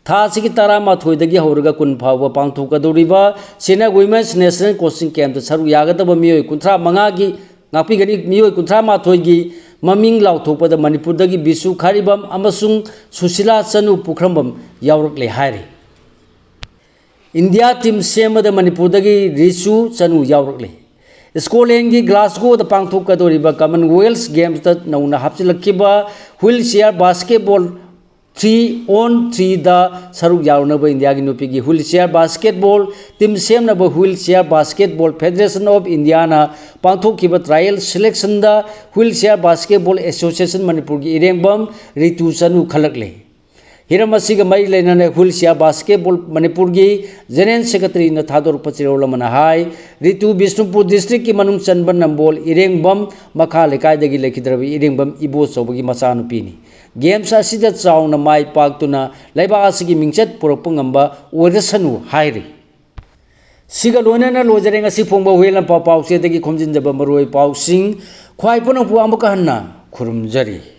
ꯊꯥ ꯑꯁꯤꯒꯤ ꯇꯔꯥꯃꯥꯊꯣꯏꯗꯒꯤ ꯍꯧꯔꯒ ꯀꯨꯟ ꯐꯥꯎꯕ ꯄꯥꯡꯊꯣꯛꯀꯗꯧꯔꯤꯕ ꯁꯦꯅꯥ Women's National Coaching Campꯇ ꯁꯔꯨꯛ ꯌꯥꯒꯗꯕ ꯃꯤꯑꯣꯏ ꯀꯨꯟꯊ꯭ꯔꯥ ꯃꯉꯥꯒꯤ ꯉꯥꯛꯄꯤꯒꯅꯤ꯫ ꯃꯤꯑꯣꯏ ꯀꯨꯟꯊ꯭ꯔꯥ ꯃꯥꯊꯣꯏꯒꯤ ꯃꯃꯤꯡ ꯂꯥꯎꯊꯣꯛꯄꯗ ꯃꯅꯤꯄꯨꯔꯗꯒꯤ ꯕꯤꯁꯨ ꯈꯥꯔꯤꯕꯝ ꯑꯃꯁꯨꯡ ꯁꯨꯁꯤꯂꯥ ꯆꯅꯨ ꯄꯨꯈ꯭ꯔꯝꯕꯝ ꯌꯥꯎꯔꯛꯂꯦ ꯍꯥꯏꯔꯤ꯫ ꯏꯟꯗꯤꯌꯥ ꯇꯤꯝ ꯁꯦꯝꯕꯗ ꯃꯅꯤꯄꯨꯔꯗꯒꯤ ꯔꯤꯁꯨ ꯆꯅꯨ ꯌꯥꯎꯔꯛꯂꯦ꯫ ꯁ꯭ꯀꯣꯠꯂꯦꯟꯒꯤ ꯒ꯭ꯂꯥꯁꯒꯣꯗ ꯄꯥꯡꯊꯣꯛꯀꯗꯧꯔꯤꯕ ꯀꯃꯟꯋꯦꯜꯁ ꯒꯦꯝꯁꯇ ꯅꯧꯅ ꯍꯥꯞꯆꯤꯜꯂꯛꯈꯤꯕ wheel chair basketball three on ꯊ꯭ꯔꯤꯗ ꯁꯔꯨꯛ ꯌꯥꯔꯨꯅꯕ ꯏꯟꯗꯤꯌꯥꯒꯤ ꯅꯨꯄꯤꯒꯤ ꯍꯨꯏꯜ ꯆꯤꯌꯥꯔ ꯕꯥꯁꯀꯦꯠꯕꯣꯜ ꯇꯤꯝ ꯁꯦꯝꯅꯕ wheel chair basketball federation of ꯏꯟꯗꯤꯌꯥꯅ ꯄꯥꯡꯊꯣꯛꯈꯤꯕ ꯇ꯭ꯔꯥꯏꯌꯦꯜ ꯁꯦꯂꯦꯛꯁꯟꯗ ꯍꯨꯏꯜ ꯆꯤꯌꯥꯔ ꯕꯥꯁꯀꯦꯠꯕꯣꯜ ꯑꯦꯁꯣꯁꯤꯌꯦꯁꯟ ꯃꯅꯤꯄꯨꯔꯒꯤ ꯏꯔꯦꯡꯕꯝ ꯔꯤꯇꯨ ꯆꯅꯨ ꯈꯜꯂꯛꯂꯦ꯫ ꯍꯤꯔꯝ ꯑꯁꯤꯒ ꯃꯔꯤ ꯂꯩꯅꯅ ꯍꯨꯏꯜ ꯆꯤꯌꯥꯔ ꯕꯥꯁꯀꯦꯠꯕꯣꯜ ꯃꯅꯤꯄꯨꯔꯒꯤ ꯖꯦꯅꯦꯔꯦꯜ ꯁꯦꯀ꯭ꯔꯦꯇꯔꯤꯅ ꯊꯥꯗꯣꯔꯛꯄ ꯆꯦꯔꯣꯜ ꯑꯃꯅ ꯍꯥꯏ, ꯔꯤꯇꯨ ꯕꯤꯁꯅꯨꯄꯨꯔ ꯗꯤꯁꯇ꯭ꯔꯤꯛꯀꯤ ꯃꯅꯨꯡ ꯆꯟꯕ ꯅꯝꯕꯣꯜ ꯏꯔꯦꯡꯕꯝ ꯃꯈꯥ ꯂꯩꯀꯥꯏꯗꯒꯤ ꯂꯩꯈꯤꯗ꯭ꯔꯕ ꯏꯔꯦꯡꯕꯝ ꯏꯕꯣꯆꯧꯕꯒꯤ ꯃꯆꯥꯅꯨꯄꯤꯅꯤ꯫ ꯒꯦꯝꯁ ꯑꯁꯤꯗ ꯆꯥꯎꯅ ꯃꯥꯏ ꯄꯥꯛꯇꯨꯅ ꯂꯩꯕꯥꯛ ꯑꯁꯤꯒꯤ ꯃꯤꯡꯆꯠ ꯄꯨꯔꯛꯄ ꯉꯝꯕ ꯑꯣꯏꯔꯁꯅꯨ ꯍꯥꯏꯔꯤ꯫ ꯁꯤꯒ ꯂꯣꯏꯅꯅ ꯂꯣꯏꯖꯔꯦ ꯉꯁꯤ ꯐꯣꯡꯕ ꯍꯨꯏꯌꯦꯟ ꯂꯥꯟꯄꯥꯎ ꯄꯥꯎꯆꯦꯗꯒꯤ ꯈꯣꯝꯖꯤꯟꯖꯕ ꯃꯔꯨꯑꯣꯏ ꯄꯥꯎꯁꯤꯡ꯫ ꯈ꯭ꯋꯥꯏ ꯄꯨꯝꯅꯃꯛꯄꯨ ꯑꯃꯨꯛꯀ ꯍꯟꯅ ꯈꯨꯔꯨꯝꯖꯔꯤ꯫